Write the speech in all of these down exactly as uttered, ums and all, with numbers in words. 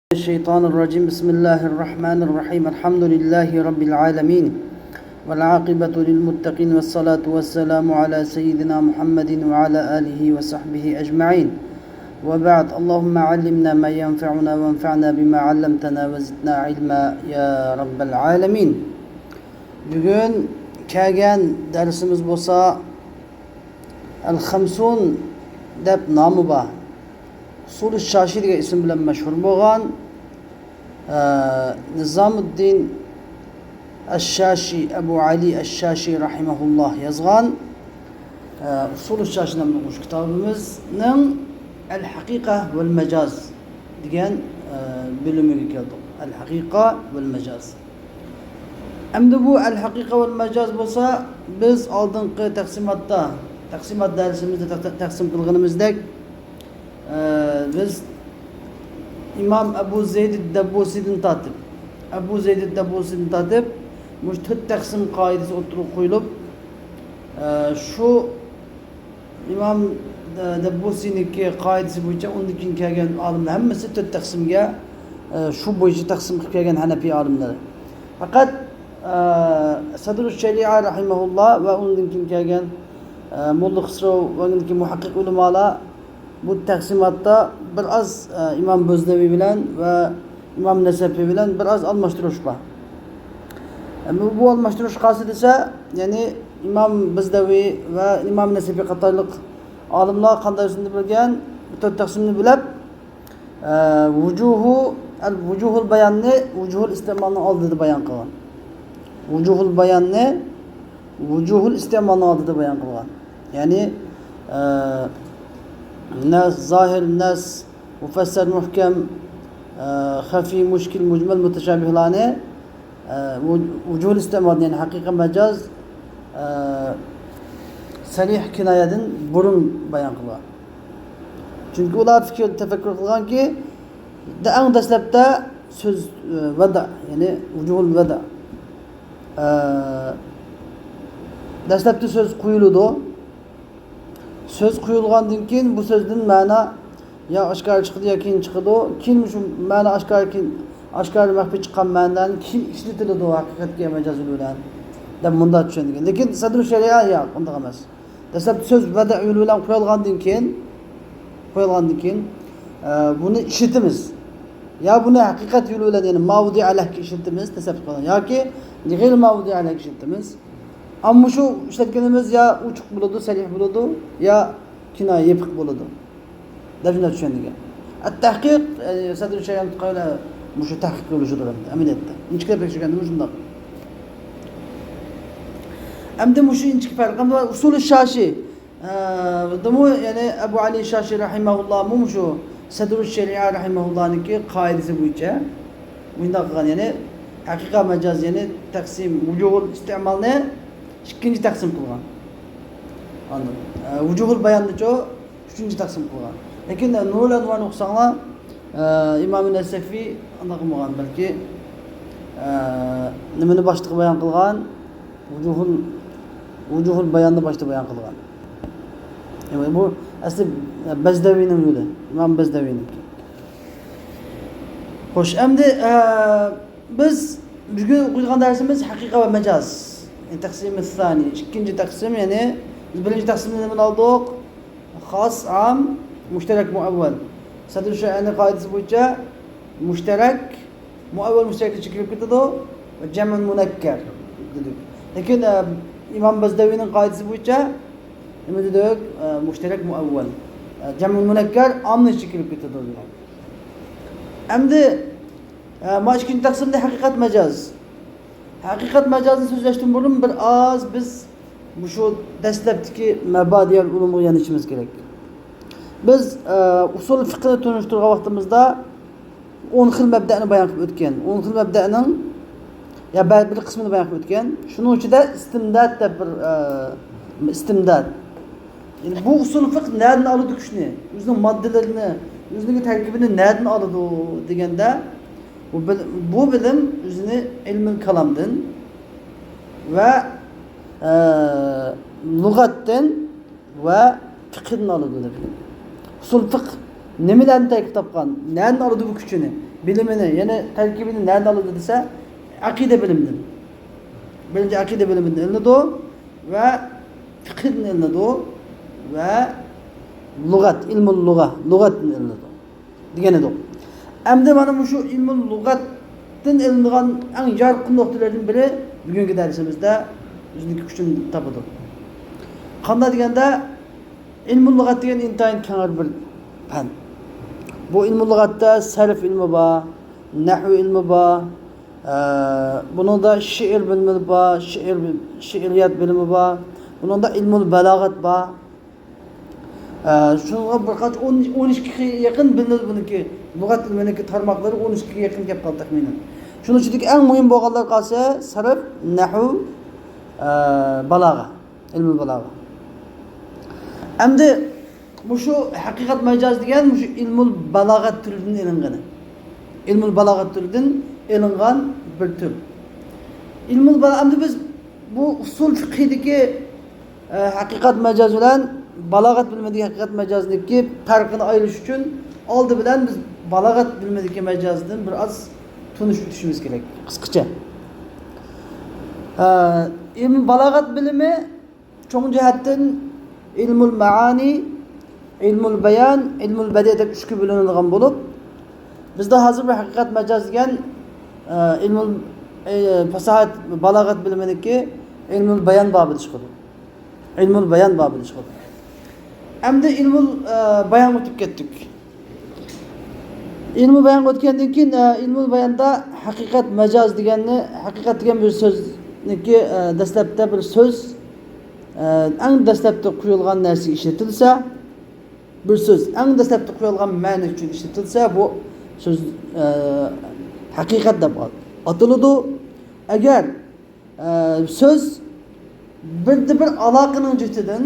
الشيطان الرجيم. بسم الله الرحمن الرحيم. الحمد لله رب العالمين، والعاقبة للمتقين، والصلاة والسلام على سيدنا محمد وعلى آله وصحبه أجمعين. وبعد، اللهم علمنا ما ينفعنا وانفعنا بما علمتنا وزدنا علما يا رب العالمين. بۈگۈن كەلگەن دەرسىمىز بولسا، ئەل خەمسۇن دەپ نامى بار، ئۇسۇلى شاشى دېگەن ئىسىم بىلەن مەشھۇر بولغان، ئە، نىزامۇددىن ئەششاشى، ئەبۇ ئەلى ئەششاشى رەھىمەھۇللاھ يازغان، ئە، ئۇسۇلى شاشى ناملىق مۇشۇ كىتابىمىزنىڭ ئەل ھەقىقە ۋەل مەجاز دېگەن، ئە، بۆلۈمىگە كەلدۇق. ئەل ھەقىقە ۋەل مەجاز. ئەمدى بۇ ئەل ھەقىقە ۋەل مەجاز بولسا، بىز ئالدىنقى تەقسىماتتا، تەقسىمات دەرسىمىزدە تەق-، تەقسىم قىلغىنىمىزدەك، ئە، بىز ئىمام ئەبۇ زەيد دەببۇسىدىن تارتىپ، ئەبۇ زەيد دەببۇسىدىن تارتىپ، مۇشۇ تۆت تەقسىم قائىدىسى ئوتتۇرىغا قويۇلۇپ، ئە، شۇ ئىمام، ئە، دەببۇسىنىڭكى قائىدىسى بويىچە ئۇندىن كېيىن كەلگەن ئالىملار ھەممىسى تۆت تەقسىمگە، ئە، شۇ بويىچە تەقسىم قىلىپ كەلگەن ھەنەپىي ئالىملار. پەقەت، ئە، سەدرۇ شەرىئە رەھىمەھۇللا ۋە ئۇندىن كېيىن كەلگەن، ئە، موللا خۇسرو ۋە ئۇندىن كېيىن مۇھەققىق ئۆلىمالار بۇ تەقسىماتتا بىر ئاز، ئە، ئىمام بۆزنەۋى بىلەن ۋە ئىمام نەسەفى بىلەن بىر ئاز ئالماشتۇرۇش بار. ئەمما بۇ ئالماشتۇرۇش قايسى دېسە، يەنى ئىمام بىزدەۋى ۋە ئىمام نەسەفى قاتارلىق ئالىملار قانداق ئۆزىنى بىلگەن، بۇ تۆت تەقسىمنى بىلىپ، ئە، ۋۇجۇھۇ، ئەل ۋۇجۇھۇل باياننى ۋۇجۇھۇل ئىستېمالنىڭ ئالدىدا بايان قىلغان. ۋۇجۇھۇل باياننى ۋۇجۇھۇل ئىستېمالنىڭ ئالدىدا بايان قىلغان. يەنى، ئە، نەس، زاھىر، نەس، مۇفەسسەر، مۇھكەم، ئە، خەفىي، مۇشكىل، مۇجمەل، مۇتەشابىھلارنى، ئە، ۋۇ-، ۋۇجۇھۇل ئىستېمالدىن، يەنى ھەقىقەت مەجاز، ئە، سەرىھ كىنايەدىن بۇرۇن بايان قىلغان. چۈنكى ئۇلار پىكىر، تەپەككۇر قىلغانكى، دە-، ئەڭ دەسلەپتە سۆز، ئە، ۋەدە، يەنى ۋۇجۇھۇل ۋەدە. ئە، دەسلەپتە سۆز قويۇلىدۇ. سۆز قويۇلغاندىن كېيىن بۇ سۆزدىن مەنا يا ئاشكارا چىقىدۇ، يا كېيىن چىقىدۇ. كېيىن مۇشۇ مەنا ئاشكارا، كېيىن ئاشكارا مەخپىي چىققان مەنىلەرنى كېيىن ئىشلىتىلىدۇ ھەقىقەتكە مەجاز يولى بىلەن دەپ مۇنداق چۈشەنگەن. لېكىن سەدرۇ شەرىئە ياق، ئۇنداق ئەمەس. دەسلەپتە سۆز ۋەدە يولى بىلەن قويۇلغاندىن كېيىن، قويۇلغاندىن كېيىن، ئە، بۇنى ئىشلىتىمىز. يا بۇنى ھەقىقەت يولى بىلەن، يەنى ما ۋۇدىئە لەھكە ئىشلىتىمىز، دەسلەپتە قويۇلغان، ياكى غەيرى ما ۋۇدىئە لەھكە ئىشلىتىمىز. ئەمما شۇ ئىشلەتكىنىمىز يا ئوچۇق بولىدۇ، سەرىھ بولىدۇ، يا كىنايە، يېپىق بولىدۇ دەپ شۇنداق چۈشەندۈرگەن. ئەت-تەھقىق، ئە، سەدرۇ شەرىئەت قەۋلى مۇشۇ تەھقىق يولۇشىدۇر ئەمدى ئەمەلىيەتتە. ئىنچىكىلەپ تەكشۈرگەندىمۇ شۇنداق. ئەمدى مۇشۇ ئىنچىكە پەرق. ئەمدى ئۇسۇلى شاشى، ئە، دىمۇ، يەنى ئەبۇ ئەلى شاشى رەھىمەھۇللاھمۇ مۇشۇ سەدرۇ شەرىئە رەھىمەھۇللاھنىڭكى قائىدىسى بويىچە مۇنداق قىلغان، يەنى ھەقىقەت مەجاز، يەنى تەقسىم، ۋۇجۇھۇل ئىستېمالنى ئىككىنچى تەقسىم قىلغان. ئاندىن، ئە، ۋۇجۇھۇل باياننىچۇ ئۈچىنچى تەقسىم قىلغان. لېكىن، ئە، نۇرۇل ئەنۋارنى ئوقۇساڭلار، ئە، ئىمام نەسەفى ئانداق قىلمىغان، بەلكى، ئە، نېمىنى باشتا بايان قىلغان؟ ۋۇجۇھۇل، ۋۇجۇھۇل باياننى باشتا بايان قىلغان. يەنى بۇ ئەسلى، ئە، بەزدەۋىنىڭ يولى، ئىمام بەزدەۋىنىڭكى. خوش، ئەمدى، ئە، بىز بۈگۈن ئوقۇيدىغان دەرسىمىز ھەقىقە ۋە مەجاز. يەنى تەقسىمى سانى، ئىككىنچى تەقسىم، يەنى بىز بىرىنچى تەقسىمنى نېمىنى ئالدۇق؟ خاس، ئام، مۇشتەرەك، مۇئەۋۋەل. سەدرۇ شەرىئەنىڭ قائىدىسى بويىچە مۇشتەرەك، مۇئەۋۋەل مۇشتەرەك ئىچىگە كىرىپ كېتىدۇ ۋە جەمئۇل مۇنەككەر دېدۇق. لېكىن، ئە، ئىمام بەزدەۋىنىڭ قائىدىسى بويىچە نېمە دېدۇق؟ ئە، مۇشتەرەك، مۇئەۋۋەل. ئە، جەمئۇل مۇنەككەر ئامنىڭ ئىچىگە كىرىپ كېتىدۇ دېدۇق. ئەمدى، ئە، ما ئىككىنچى تەقسىمدە ھەقىقەت مەجاز. ھەقىقەت مەجازنى سۆزلەشتىن بۇرۇن بىر ئاز بىز مۇشۇ دەسلەپتىكى مەبادىئەل ئۇلۇمغا يېنىشىمىز كېرەك. بىز، ئە، ئۇسۇل فىقھنى تونۇشتۇرغان ۋاقتىمىزدا ئون خىل مەبدەنى بايان قىلىپ ئۆتكەن. ئون خىل مەبدەنىڭ يا بەزى بىر قىسمىنى بايان قىلىپ ئۆتكەن. شۇنىڭ ئىچىدە ئىستىمداد دەپ بىر، ئە، ئىستىمداد. يەنى بۇ ئۇسۇل فىقھ نەدىن ئالىدۇ كۈچنى؟ ئۆزىنىڭ ماددىلىرىنى، ئۆزىنىڭ تەركىبىنى نەدىن ئالىدۇ دېگەندە، بۇ بىل-، بۇ بىلىم ئۆزىنى ئىلمىل كالامدىن ۋە، ئە، لۇغەتتىن ۋە فىقھىدىن ئالىدۇ دەپ. ئۇسۇل فىقھ نېمىلەرنى تەركىب تاپقان؟ نەدىن ئالىدۇ بۇ كۈچىنى؟ بىلىمىنى، يەنى تەركىبىنى نەدىن ئالىدۇ دېسە، ئەقىدە بىلىمىدىن. بىرىنچى ئەقىدە بىلىمىدىن ئېلىنىدۇ ۋە فىقھىدىن ئېلىنىدۇ ۋە لۇغەت، ئىلمۇل لۇغە، لۇغەتتىن ئېلىنىدۇ دېگەن ئىدۇق. ئەمدى مانا مۇشۇ ئىلمۇل لۇغەتتىن ئېلىنىدىغان ئەڭ يارقىن نۇقتىلىرىدىن بىرى بۈگۈنكى دەرسىمىزدە ئۆزىنىڭكى كۈچىنى تاپىدۇ. قانداق دېگەندە، ئىلمۇل لۇغەت دېگەن ئىنتايىن كەڭرى بىر پەن. بۇ ئىلمۇل لۇغەتتە سەرف ئىلمى بار، نەھۋ ئىلمى بار، ئە، بۇنىڭدا شېئىر بىلىمى بار، شېئىر، شېئىرىيەت بىلىمى بار، بۇنىڭدا ئىلمۇل بالاغەت بار. ئە، شۇنىڭغا بىر قانچە ئون، ئون ئىككىگە يېقىن بىلىنىدۇ بۇنىڭكى، لۇغەت ئىلمىنىڭكى تارماقلىرى ئون ئىككىگە يېقىن كەپ قالدى تەخمىنەن. شۇنىڭ ئىچىدىكى ئەڭ مۇھىم بولغانلار قالسا سەرف، نەھۋ، ئە، بالاغە. ئىلمۇل بالاغە. ئەمدى مۇشۇ ھەقىقەت مەجاز دېگەن مۇشۇ ئىلمۇل بالاغەت تۈرىدىن ئېلىنغىنى. ئىلمۇل بالاغەت تۈرىدىن ئېلىنغان بىر تۈر. ئىلمۇل بالا-، ئەمدى بىز بۇ ئۇسۇل فىقھىدىكى، ئە، ھەقىقەت مەجاز بىلەن بالاغەت بىلىمىدىكى ھەقىقەت مەجازنىڭكى پەرقىنى ئايرىش ئۈچۈن ئالدى بىلەن بىز بالاغەت بىلىمىدىكى مەجازدىن بىر ئاز تونۇشۇپ ئۆتۈشىمىز كېرەك، قىسقىچە. ئە، ئىلمۇل بالاغەت بىلىمى چوڭ جەھەتتىن ئىلمۇل مەئانى، ئىلمۇل بايان، ئىلمۇل بەدىئ دەپ ئۈچكە بۆلۈنىدىغان بولۇپ، بىزدە ھازىر بىر ھەقىقەت مەجاز دېگەن، ئە، ئىلمۇل، ئە، پاساھەت، بالاغەت بىلىمىدىكى ئىلمۇل بايان بابىدا چىقىدۇ. ئىلمۇل بايان بابىدا چىقىدۇ. ئەمدى ئىلمۇل، ئە، بايانغا ئۆتۈپ كەتتۇق. ئىلمۇل بايانغا ئۆتكەندىن كېيىن، ئە، ئىلمۇل باياندا ھەقىقەت مەجاز دېگەننى، ھەقىقەت دېگەن بىر سۆزنىكى، ئە، دەسلەپتە بىر سۆز، ئە، ئەڭ دەسلەپتە قويۇلغان نەرسىگە ئىشلىتىلسە، بىر سۆز ئەڭ دەسلەپتە قويۇلغان مەنە ئۈچۈن ئىشلىتىلسە، بۇ سۆز، ئە، ھەقىقەت دەپ ئاتىلىدۇ. ئەگەر ئە، سۆز بىردە بىر ئالاقىنىڭ جېھىتىدىن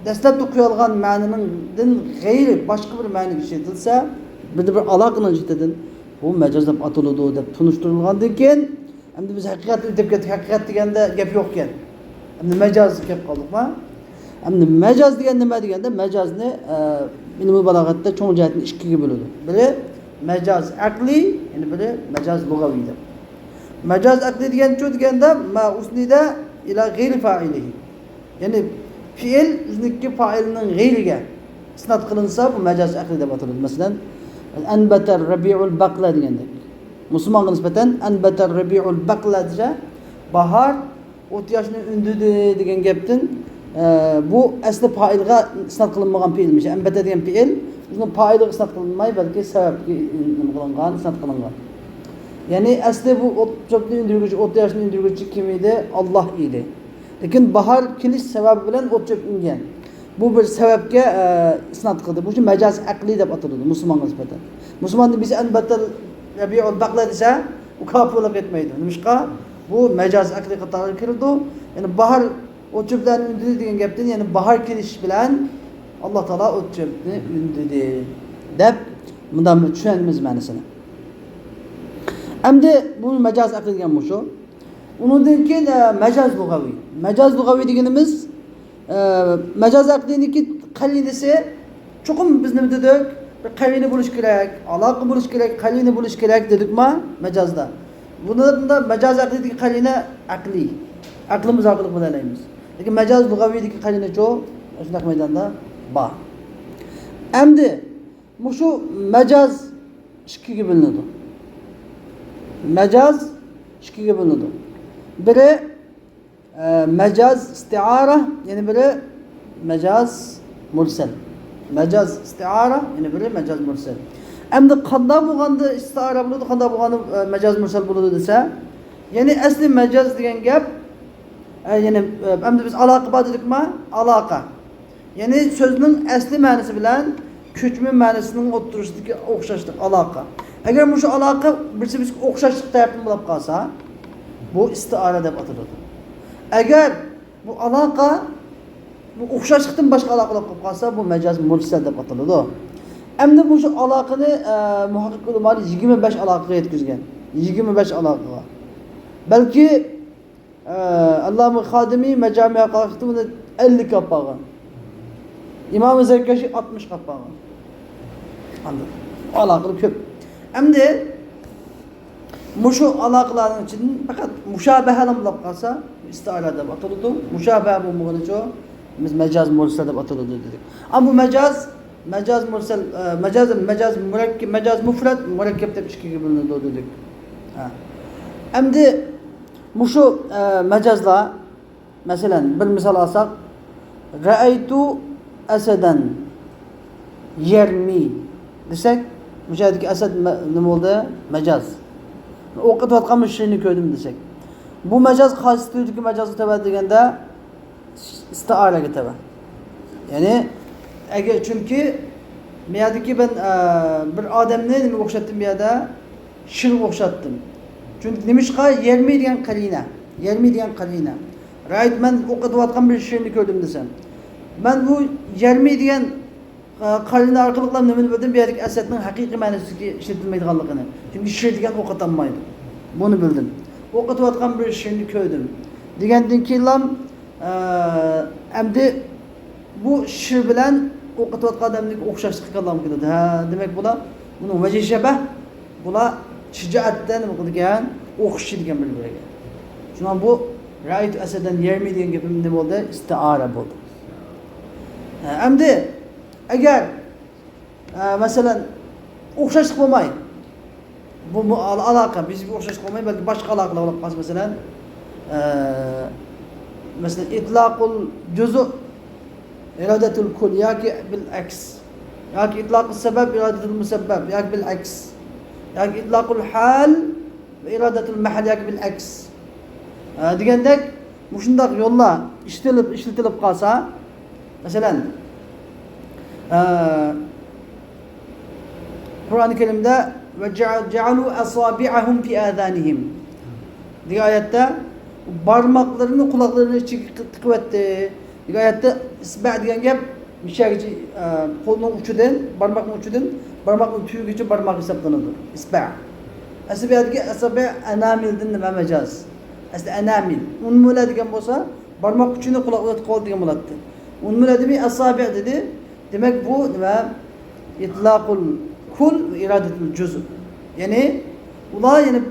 دەسلەپتە قويۇلغان مەنىنىڭدىن غەيرىي باشقا بىر مەنىگە ئىشلىتىلسە، بىردە بىر ئالاقىنىڭ جېھىتىدىن بۇ مەجاز دەپ ئاتىلىدۇ دەپ تونۇشتۇرۇلغاندىن كېيىن، ئەمدى بىز ھەقىقەتنى دەپ كەتتۇق، ھەقىقەت دېگەندە گەپ يوقكەن. ئەمدى مەجازغا كەپ قالدۇقما؟ ئەمدى مەجاز دېگەن نېمە دېگەندە، مەجازنى، ئە، ئىلمىي بالاغەتتە چوڭ جەھەتتىن ئىككىگە بۆلىدۇ. بىرى مەجاز ئەقلىي، يەنە بىرى مەجاز لۇغەۋىي دەپ. مەجاز ئەقلىي دېگەنچۇ دېگەندە، ما ئۇسنىدە ئىلا غەيرى فائىلىھى. يەنى پېئىل ئۆزىنىڭكى پائىلىنىڭ غەيرىگە ئىسناد قىلىنسا، بۇ مەجاز ئەقلىي دەپ ئاتىلىدۇ. مەسىلەن، ئەنبەتە رەبىئۇل بەقلە دېگەندەك. مۇسۇلمانغا نىسبەتەن ئەنبەتە رەبىئۇل بەقلە دېسە، باھار ئوت ياشنى ئۈندىدى دېگەن گەپتىن، ئە، بۇ ئەسلى پائىلغا ئىسناد قىلىنمىغان پېئىلمىش. ئەنبەتە دېگەن پېئىل ئۆزىنىڭ پائىلىغا ئىسناد قىلىنماي، بەلكى سەۋەبكە نېمە قىلىنغان، ئىسناد قىلىنغان. يەنى ئەسلى بۇ ئوت چۆپنى ئۈندۈرگۈچى، ئوت ياشنى ئۈندۈرگۈچى كىم ئىدى؟ ئاللاھ ئىدى. لېكىن باھار كېلىش سەۋەبى بىلەن ئوت چۆپ ئۈنگەن. بۇ بىر سەۋەبكە، ئە، ئىسناد قىلدى. بۇ مەجاز ئەقلىي دەپ ئاتىلىدۇ مۇسۇلمانغا نىسبەتەن. مۇسۇلماندا بىز ئەنبەتەل رەبىئۇل بەقلە دېسە، ئۇ كاپىر بولۇپ كەتمەيدۇ. نېمىشقا؟ بۇ مەجاز ئەقلىي قاتارىغا كىرىدۇ. يەنى باھار ئوت چۆپلەرنى ئۈندىدى دېگەن گەپتىن، يەنى باھار كېلىش بىلەن ئاللاھ تائالا ئوت چۆپنى ئۈندىدى دەپ مۇنداق چۈشەنىمىز مەنىسىنى. ئەمدى بۇ مەجاز ئەقلىي دېگەن مۇشۇ. ئۇنىڭدىن كېيىن، ئە، مەجاز لۇغەۋىي. مەجاز لۇغەۋىي دېگىنىمىز، ئە، مەجاز ئەقلىينىڭكى قەرىنىسى چوقۇم بىز نېمە دېدۇق؟ بىر قەرىنە بولۇش كېرەك، ئالاقە بولۇش كېرەك، قەرىنە بولۇش كېرەك دېدۇقما مەجازدا؟ بۇنىڭدا مەجاز ئەقلىيدىكى قەرىنە ئەقلىي. ئەقلىمىز ئارقىلىق بىلەلەيمىز. لېكىن مەجاز لۇغەۋىيدىكى قەرىنىچۇ؟ شۇنداق مەيداندا بار. ئەمدى مۇشۇ مەجاز ئىككىگە بۆلۈنىدۇ. مەجاز ئىككىگە بۆلۈنىدۇ. بىرى، ئە، مەجاز ئىستىئارە، يەنە بىرى مەجاز مۇرسەل. مەجاز ئىستىئارە، يەنە بىرى مەجاز مۇرسەل. ئەمدى قانداق بولغاندا ئىستىئارە بولىدۇ، قانداق بولغاندا، ئە، مەجاز مۇرسەل بولىدۇ دېسە، يەنى ئەسلى مەجاز دېگەن گەپ، ئە، يەنى، ئە، ئەمدى بىز ئالاقە بار دېدۇقما؟ ئالاقە. يەنى سۆزنىڭ ئەسلى مەنىسى بىلەن كۆچمە مەنىسىنىڭ ئوتتۇرىسىدىكى ئوخشاشلىق، ئالاقە. ئەگەر مۇشۇ ئالاقە بىرسى بىرسىگە ئوخشاشلىق تەرەپتىن بولۇپ قالسا، بۇ ئىستىئارە دەپ ئاتىلىدۇ. ئەگەر بۇ ئالاقە بۇ ئوخشاشلىقتىن باشقا ئالاقە بولۇپ قالسا، بۇ مەجاز مۇرسەل دەپ ئاتىلىدۇ. ئەمدى مۇشۇ ئالاقىنى، ئە، مۇھەققىق ئۆلىمالار يىگىرمە بەش ئالاقىغا يەتكۈزگەن. يىگىرمە بەش ئالاقىغا. بەلكى ئە، ئاللامە خادىمى مەجامىئە قاراقچىدا بۇنى ئەللىككە ئاپارغان. ئىمام زەركەشى ئاتمىشقا ئاپارغان. ئاندىن ئالاقىلىرى كۆپ. ئەمدى مۇشۇ ئالاقىلارنىڭ ئىچىدىن پەقەت مۇشابەھە بولۇپ قالسا، ئىستىئارە دەپ ئاتىلىدۇ. مۇشابەھە بولمىغىنىچۇ بىز مەجاز مۇرسەل دەپ ئاتىلىدۇ دېدۇق. ئەمما بۇ مەجاز، مەجاز مۇرسەل، ئە، مەجاز، مەجاز مۇرەككەپ، مەجاز مۇفرەت، مۇرەككەپ دەپ ئىككىگە بۆلۈنىدۇ دېدۇق. ھە. ئەمدى مۇشۇ، ئە، مەجازلار، مەسىلەن، بىر مىسال ئالساق، رەئەيتۇ ئەسەدەن يەرمى دېسەك، مۇشۇ يەردىكى ئەسەد مە-، نېمە بولدى؟ مەجاز. ئوق ئېتىۋاتقان بىر شىرنى كۆردۈم دېسەك. بۇ مەجاز قايسى تۈردىكى مەجازغا تەۋە دېگەندە، ئىستىئارەگە تەۋە. يەنى، ئەگەر، چۈنكى، بۇ يەردىكى مەن، ئە، بىر ئادەمنى نېمىگە ئوخشاتتىم بۇ يەردە؟ شىرغا ئوخشاتتىم. چۈنكى نېمىشقا؟ يەرمى دېگەن قەرىنە. يەرمى دېگەن قەرىنە. رەئەيت، مەن ئوق ئېتىۋاتقان بىر شىرنى كۆردۈم دېسەم. مەن بۇ يەرمى دېگەن، ئە، قەرىنە ئارقىلىقلا نېمىنى بىلدىم؟ بۇ يەردىكى ئەسەدنىڭ ھەقىقىي مەنىسىدىكى ئىشلىتىلمەيدىغانلىقىنى. چۈنكى شىر دېگەن ئوق ئاتالمايدۇ. بۇنى بىلدىم. ئوق ئېتىۋاتقان بىر شىرنى كۆردۈم دېگەندىن كېيىنلا، ئە، ئەمدى بۇ شىر بىلەن ئوق ئېتىۋاتقان ئادەمنىڭ ئوخشاشلىقى كاللامغا كېلىدۇ. ھە، دېمەك، بۇلار، بۇنىڭ ۋەجھى شەبەھ، بۇلار شىجائەتتە نېمە قىلىدىكەن؟ ئوخشىشىدىكەن بىر-بىرىگە. شۇڭا بۇ رەئەيتۇ ئەسەدەن يەرمى دېگەن گېپىم نېمە بولدى؟ ئىستىئارە بولدى. ھە، ئەمدى ئەگەر، ئە، مەسىلەن، ئوخشاشلىق بولماي، بۇ، بۇ ئالا-، ئالاقە، بىزگە ئوخشاش قىلماي، بەلكى باشقا ئالاقىلار بولۇپ قالسا، مەسىلەن، ئە، مەسىلەن، ئىتلاقۇل جۇزۇ ئىرادەتۇل كۇل ياكى بىل ئەكس، ياكى ئىتلاقۇل سەبەب ئىرادەتۇل مۇسەببەب ياكى بىل ئەكس، ياكى ئىتلاقۇل ھال ۋە ئىرادەتۇل مەھەل ياكى بىل ئەكس، ئە، دېگەندەك، مۇشۇنداق يوللار ئىشلىتىلىپ، ئىشلىتىلىپ قالسا، مەسىلەن، ئە، قۇرئان كەرىمدە «وجعلوا أصابعهم في آذانهم» دېگەن ئايەتتە بارماقلىرىنى قۇلاقلىرىنىڭ ئىچىگە تىقىۋەتتى دېگەن ئايەتتە ئىسبە دېگەن گەپ مۇشۇ يەرگىچە، ئە، قولنىڭ ئۇچىدىن، بارماقنىڭ ئۇچىدىن بارماقنىڭ تۈۋىگىچە بارماق ھېسابلىنىدۇ. ئىسبە. ئەسلى بۇ يەردىكى ئەسابە ئەنامىلدىن نېمە مەجاز؟ ئەسلى ئەنامىل. ئۇنمۇلە دېگەن بولسا، بارماق ئۇچىنى قۇلاقلىرىغا تىقىۋال دېگەن بولاتتى. ئۇنمۇلە دېمەي، ئەسابە دېدى. دېمەك، بۇ نېمە؟ ئىتلاقۇل كۇل ۋە ئىرادەتۇل جۇز. يەنى، ئۇلار يەنە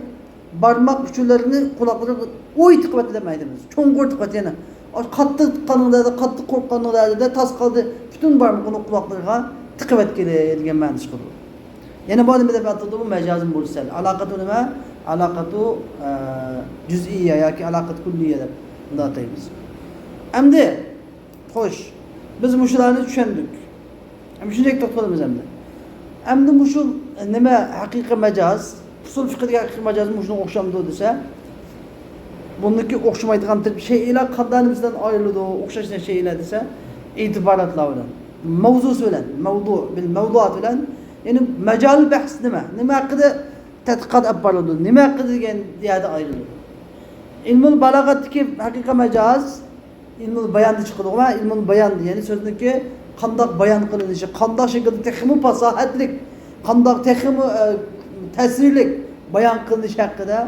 بارماق ئۇچلىرىنى قۇلاقلىرىغا ئوي تىقىۋەتتى دەپ ئېيتىمىز. چوڭقۇر تىقىۋەتتى يەنە. قاتتىق تىققانلىقىدا، قاتتىق قورققانلىقىدا تاس قالدى. پۈتۈن بارمىقىنى قۇلاقلىرىغا تىقىۋەتكىلى دېگەن مەنىسى چىقىدۇ. يەنە بۇ نېمە دەپ ئاتىلىدۇ؟ بۇ مەجازىي مۇرسەل. ئالاقەتۇ نېمە؟ ئالاقەتۇ، ئە، جۈزئىيە ياكى ئالاقەت كۇللىيە دەپ بۇنداق ئاتايمىز. ئەمدى، خوش، بىز مۇشۇلارنى چۈشەندۇق. ئەمدى شۇنچىلىك توختىلىمىز ئەمدى. ئەمدى مۇشۇ نېمە ھەقىقىي مەجاز؟ ئۇسۇل فىقىدىكى ھەقىقىي مەجاز مۇشۇنىڭغا ئوخشامدۇ دېسە، بۇنىڭكى ئوخشىمايدىغان تىپ شەيئىلەر قانداق نېمىسىدىن ئايرىلىدۇ؟ ئوخشاش شەيئىلەر دېسە، ئېتىباراتلار بىلەن، ماۋزۇسى بىلەن، مەۋزۇ، بىل مەۋزۇئات بىلەن، يەنى مەجال بەھس نېمە؟ نېمە ھەققىدە تەتقىقات ئېلىپ بارىلىدۇ؟ نېمە ھەققىدە دېگەن يەردە ئايرىلىدۇ. ئىلمۇل بالاغەتتىكى ھەقىقىي مەجاز ئىلمۇل باياندا چىقىدىغۇ، ئىلمۇل بايان، يەنى سۆزنىڭكى قانداق بايان قىلىنىشى، قانداق شەكىلدە تېخىمۇ پاساھەتلىك، قانداق تېخىمۇ، ئە، تەسىرلىك بايان قىلىنىشى ھەققىدە،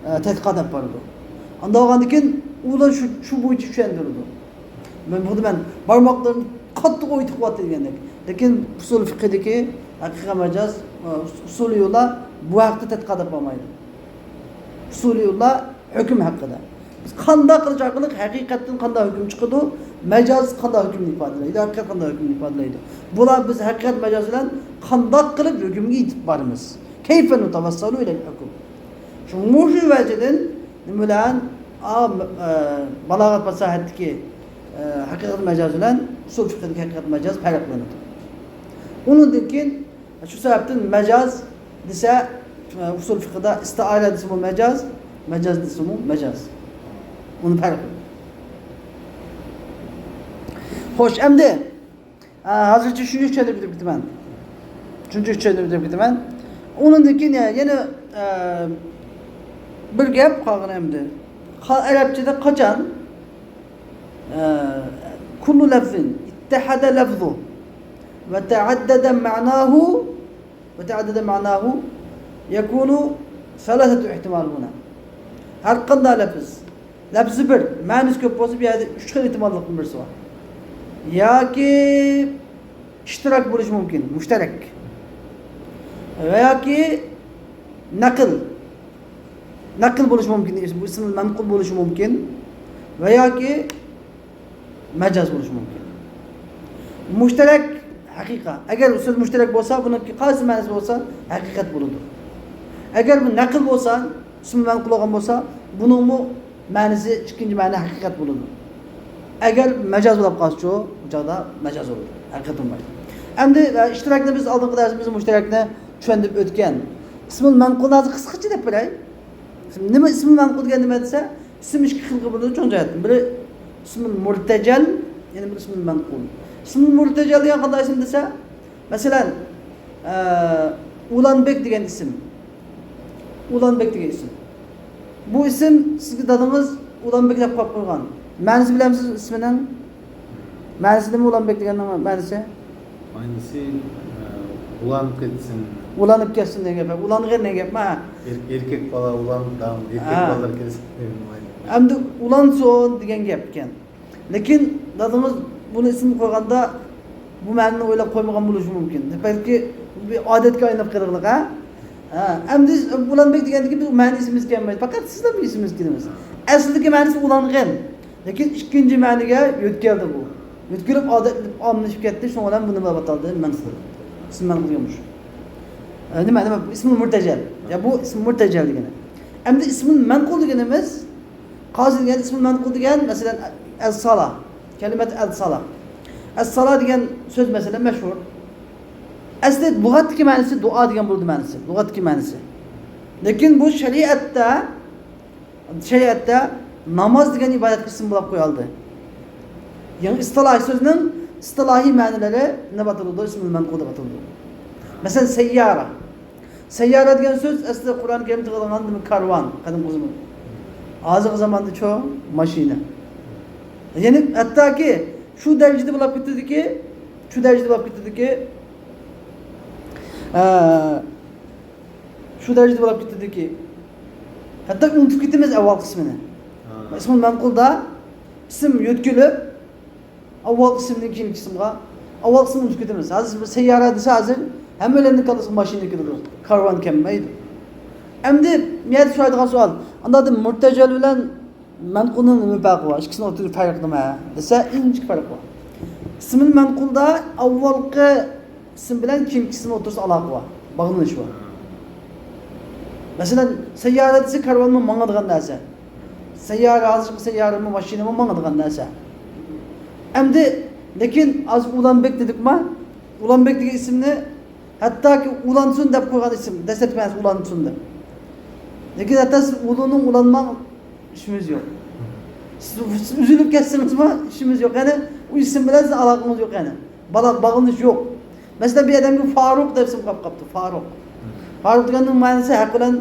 ئە، تەتقىقات ئېلىپ بارىدۇ. ئانداق بولغاندىن كېيىن ئۇلار شۇ، شۇ بويىچە چۈشەندۈرىدۇ. مەن بۇنى مەن بارماقلىرىنى قاتتىق ئويۇتۇپ قوياتتى دېگەندەك. لېكىن ئۇسۇل فىقىدىكى ھەقىقىي مەجاز، ئە، ئۇسۇلىيۇلار بۇ ھەقتە تەتقىقات ئېلىپ بارمايدۇ. ئۇسۇلىيۇلار ھۆكۈم ھەققىدە. بىز قانداق قىلىش ئارقىلىق ھەقىقەتتىن قانداق ھۆكۈم چىقىدۇ، مەجاز قانداق ھۆكۈمنى ئىپادىلەيدۇ، ھەقىقەت قانداق ھۆكۈمنى ئىپادىلەيدۇ. بۇلار بىز ھەقىقەت مەجاز بىلەن قانداق قىلىپ ھۆكۈمگە يېتىپ بارىمىز. كيف نتوصل إلى الحكم. شۇ مۇشۇ ۋەجىدىن نېمە بىلەن، ئا، ئە، بالاغەت پاساھەتتىكى، ئە، ھەقىقەت مەجاز بىلەن ئۇسۇل فىقىدىكى ھەقىقەت مەجاز پەرقلىنىدۇ. ئۇنىڭدىن كېيىن شۇ سەۋەبتىن مەجاز دېسە، ئۇسۇل فىقىدا ئىستىئارە دېسىمۇ مەجاز، مەجاز دېسىمۇ مەجاز. ئۇنى پەرقى. خوش، ئەمدى، ئە، ھازىرچە شۇنى چۈشەندۈرۈپ كېتىمەن. شۇنچە چۈشەندۈرۈپ كېتىمەن. ئۇنىڭدىن كېيىن يەنە، يەنە، ئە، بىر گەپ قالغان ئەمدى. قا-، ئەرەبچىدە قاچان كل لفظ اتحد لفظه وتعدد معناه، وتعدد معناه يكون ثلاثة احتمال هنا. ھەر قانداق لەپىز، لەپزى بىر، مەنىسى كۆپ بولسا، بۇ يەردە ئۈچ خىل ئېھتىماللىقتىن بىرسى بار. ياكى ئىشتىراك بولۇشى مۇمكىن، مۇشتەرەك. ۋە ياكى نەقىل. نەقىل بولۇشى مۇمكىن، بۇ ئىسمىل مەنقۇل بولۇشى مۇمكىن. ۋە ياكى مەجاز بولۇشى مۇمكىن. مۇشتەرەك ھەقىقە. ئەگەر سۆز مۇشتەرەك بولسا، بۇنىڭ قايسى مەنىسى بولسا، ھەقىقەت بولىدۇ. ئەگەر بۇ نەقىل بولسا، ئىسمىل مەنقۇل بولغان بولسا، بۇنىڭمۇ مەنىسى، ئىككىنچى مەنە ھەقىقەت بولىدۇ. ئەگەر مەجاز بولۇپ قالسىچۇ، بۇ چاغدا مەجاز بولىدۇ. ھەقىقەت بولمايدۇ. ئەمدى، ئە، ئىشتىراكنى بىز ئالدىنقى دەرسىمىزدە مۇشتەرەكنى چۈشەندۈرۈپ ئۆتكەن. ئىسمىل مەنقۇلنى ھازىر قىسقىچە دەپ بېرەي. نېمە ئىسمىل مەنقۇل دېگەن نېمە دېسە، ئىسىم ئىككى خىلغا بۆلۈنىدۇ چوڭ جەھەتتىن. بىرى ئىسمىل مۇرتەجەل، يەنە بىرى ئىسمىل مەنقۇل. ئىسمىل مۇرتەجەل دېگەن قانداق ئىسىم دېسە، مەسىلەن، ئە، ئۇلانبېك دېگەن ئىسىم. ئۇلانبېك دېگەن ئىسىم. بۇ ئىسىم سىزگە دادىڭىز ئۇلانبېك دەپ قويۇپ قويغان. مەنىسى بىلەمسىز ئىسمىنىڭ؟ مەنىسى نېمە ئۇلانبېك دېگەننىڭ مەنىسى؟ مەنىسى، ئە، ئۇلانىپ كەتسۇن. ئۇلانىپ كەتسۇن دېگەن گەپ. ئۇلانغىن دېگەن گەپمۇ؟ ھە. ئېر-، ئېركەك بالا ئۇلان، دام، ئېركەك ھە. بالىلار كەلسۇن دېگەن مەنە. ئەمدى ئۇلانسۇن دېگەن گەپكەن. لېكىن دادىڭىز بۇنى ئىسىم قويغاندا بۇ مەنىنى ئويلاپ قويمىغان بولۇشى مۇمكىن. بەلكى بىر ئادەتكە ئايلىنىپ قېلىغلىق، ھە؟ ھە. ئەمدى ئۇلانبېك دېگەندىكى بىز مەنە ئېسىمىزگە كەلمەيدۇ. پەقەت سىزلا بىر ئېسىمىزگە كېلىمىز. ئەسلىدىكى مەنىسى ئۇلانغىن. لېكىن ئىككىنچى مەنىگە يۆتكەلدى بۇ. يۆتكىلىپ ئادەتلىشىپ، ئاممىلىشىپ كەتتى. شۇنىڭ بىلەن بۇنى دەپ ئاتالدى مەنقۇل. ئىسىم مەنقۇل دېگەن مۇشۇ. ئە، نېمە، نېمە؟ ئىسمۇل مۇرتەجەل. يا بۇ ئىسمۇل مۇرتەجەل دېگىنى. ئەمدى ئىسمۇل مەنقۇل دېگىنىمىز، قازى دېگەن ئىسمۇل مەنقۇل دېگەن، مەسىلەن، ئەلسالا. كەلىمەت ئەلسالا. ئەلسالا دېگەن سۆز، مەسىلەن، مەشھۇر. ئەسلى لۇغەتتىكى مەنىسى دۇئا دېگەن بولىدۇ مەنىسى. لۇغەتتىكى مەنىسى. لېكىن بۇ شەرىئەتتە شەرىئەتتە ناماز دېگەن ئىبادەتكە ئىسىم بولاپ قويۇلدى. يەنى ئىستىلاھىي سۆزنىڭ ئىستىلاھىي مەنىلىرى نېمە ئاتىلىدۇ؟ ئىسمۇل مەنقۇل دەپ ئاتىلىدۇ. مەسىلەن، سەييارە. سەييارە دېگەن سۆز ئەسلى قۇرئان كەرىمدە ئېلىنغان كارۋان، قەدىمكى زامان. ھازىرقى زاماندا چوڭ ماشىنا. يەنى ھەتتاكى شۇ دەرىجىدە بولاپ كېتىدۇكى، شۇ دەرىجىدە بولاپ كېتىدۇكى، ئە، شۇ دەرىجىدە بولاپ كېتىدۇكى، ھەتتا ئۇنتۇپ كېتىمىز ئەۋۋال قىسمىنى. ھا. ئىسمۇل مەنقۇلدا ئىسىم يۆتكىلىپ، ئاۋۋال ئىسىمدىن كېيىنكى ئىسىمغا، ئاۋۋال ئىسىمنى ئۇنتۇپ كېتىمىز. ھازىر بىر سەييارە دېسە، ھازىر ھەممىلەرنىڭ كاللىسىغا ماشىنا كېلىدۇ، كارۋان كەلمەيدۇ. ئەمدى مەن سورايدىغان سوئال، ئانداقتا مۇرتەجەل بىلەن مەنقۇلنىڭ نېمە پەرقى بار؟ ئىككىسىنىڭ ئوتتۇرىسىدا پەرق نېمە؟ دېسە، ئىنچىكە پەرق بار. ئىسمىل مەنقۇلدا ئاۋۋالقى ئىسىم بىلەن كېيىنكى ئىسىم ئوتتۇرىسىدا ئالاقە بار، باغلىنىش بار. مەسىلەن، سەييارە دېسە، كارۋانمۇ ماڭىدىغان نەرسە. سەييارە، ھازىرقى سەييارىمۇ، ماشىنىمۇ ماڭىدىغان نەرسە. ئەمدى، لېكىن ھازىر ئۇلانبېك دېدۇقما؟ ئۇلانبېك دېگەن ئىسىمنى ھەتتاكى ئۇلانسۇن دەپ قويغان ئىسىم، دەسلەپكى مەنىسى ئۇلانسۇن دەپ. لېكىن ھەتتا سىز ئۇلىنىڭ ئۇلانماڭ، ئىشىمىز يوق. سىز، سىز ئۈزۈلۈپ كەتسىڭىزمۇ ئىشىمىز يوق. يەنى ئۇ ئىسىم بىلەن سىزنىڭ ئالاقىڭىز يوق يەنى. بالا-، باغلىنىش يوق. مەسىلەن، بىر ئادەمگە فاروق دەپ ئىسىم قويۇپ قاپتۇ، فاروق. فاروق دېگەننىڭ مەنىسى ھەق بىلەن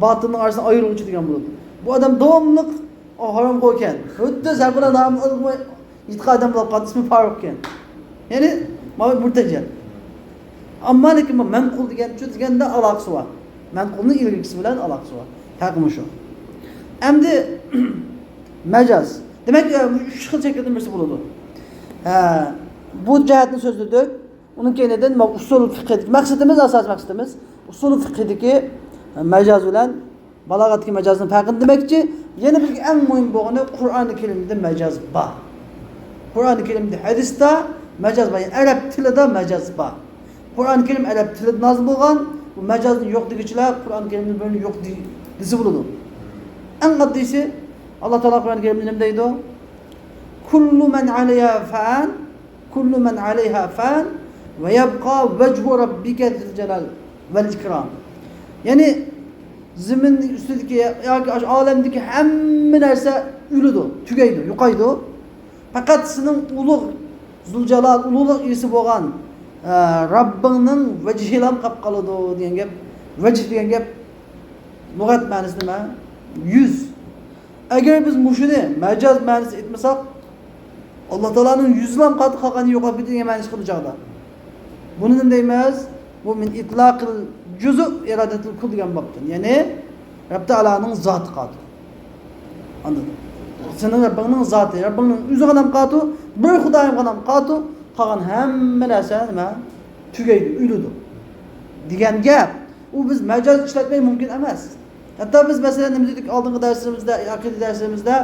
باتىلنىڭ ئارىسىنى ئايرىغۇچى دېگەن بولىدۇ. بۇ ئادەم داۋاملىق ئۇ ھارامخور ئىكەن. ھۆددە زەبىلە نامى ئېيتقان ئادەم بولۇپ قالدى، ئىسمى فاروق ئىكەن. يەنى، ماۋۇ مۇرتەجەل. ئەمما لېكىن بۇ مەنقۇل دېگەن، شۇ دېگەندە ئالاقىسى بار. مەنقۇلنىڭ ئىلگىرىكىسى بىلەن ئالاقىسى بار. پەرقى مۇشۇ. ئەمدى مەجاز. دېمەك، ئە، ئۈچ خىل شەكىلدىن بىرسى بولىدۇ. ھە، بۇ جەھەتنى سۆزلىدۇق. ئۇنىڭ كەينىدىن ماۋۇ ئۇسۇل فىقھىدىكى مەقسىتىمىز، ئاساسىي مەقسىتىمىز ئۇسۇل فىقھىدىكى، ئە، مەجاز بىلەن بالاغەتتىكى مەجازنىڭ پەرقىنى دېمەكچى. يەنە بىر ئەڭ مۇھىم بولغىنى، قۇرئانى كەرىمدە مەجاز بار. قۇرئانى كەرىمدە، ھەدىستە مەجاز بار. يەنى ئەرەب تىلىدا مەجاز بار. قۇرئانى كەرىم ئەرەب تىلىدا نازىل بولغان. بۇ مەجازنى يوق دېگۈچىلەر قۇرئانى كەرىمدىن بىرىنى يوق دې-، دېسە بولىدۇ. ئەڭ ئاددىيسى، ئاللا تائالا قۇرئانى كەرىمدە نېمە دەيدۇ؟ كۇللۇ مەن ئەلەيھا فان، كۇللۇ مەن ئەلەيھا فان، ۋە يەبقا ۋەجھۇ رەببىكە زىل جالال ۋەل ئىكرام. يەنى زېمىننىڭ ئۈستىدىكى ياكى ئاشۇ ئالەمدىكى ھەممە نەرسە ئۆلىدۇ، تۈگەيدۇ، يوقايدۇ. پەقەت سېنىڭ ئۇلۇغ، زۇلجالال، ئۇلۇغلۇق ئىگىسى بولغان، ئە، رەببىڭنىڭ ۋەجھىلا قاپ قالىدۇ دېگەن گەپ. ۋەجھ دېگەن گەپ لۇغەت مەنىسى نېمە؟ يۈز. ئەگەر بىز مۇشۇنى مەجاز مەنىسى ئېيتمىساق، ئاللا تائالانىڭ يۈزىلا قالدى، قالغىنى يوقاپ كېتىدۇ دېگەن مەنىسى چىقىدۇ چاغدا. بۇنى نېمە دەيمىز؟ بۇ مىن ئىتلاقىل جۇزۇ ئىرادەتىل كۇل دېگەن بابتىن. يەنى، رەب تائالانىڭ زاتى قالىدۇ. ئاندىن، سېنىڭ رەببىڭنىڭ زاتى، رەببىڭنىڭ ئۆزىغىلا قالىدۇ، بىر خۇدايىمغىلا قالىدۇ، قالغان ھەممە نەرسە نېمە؟ تۈگەيدۇ، ئۆلىدۇ. دېگەن گەپ. ئۇ بىز مەجاز ئىشلەتمەي مۇمكىن ئەمەس. ھەتتا بىز، مەسىلەن، نېمە دېدۇق؟ ئالدىنقى دەرسىمىزدە، ئەقىدە دەرسىمىزدە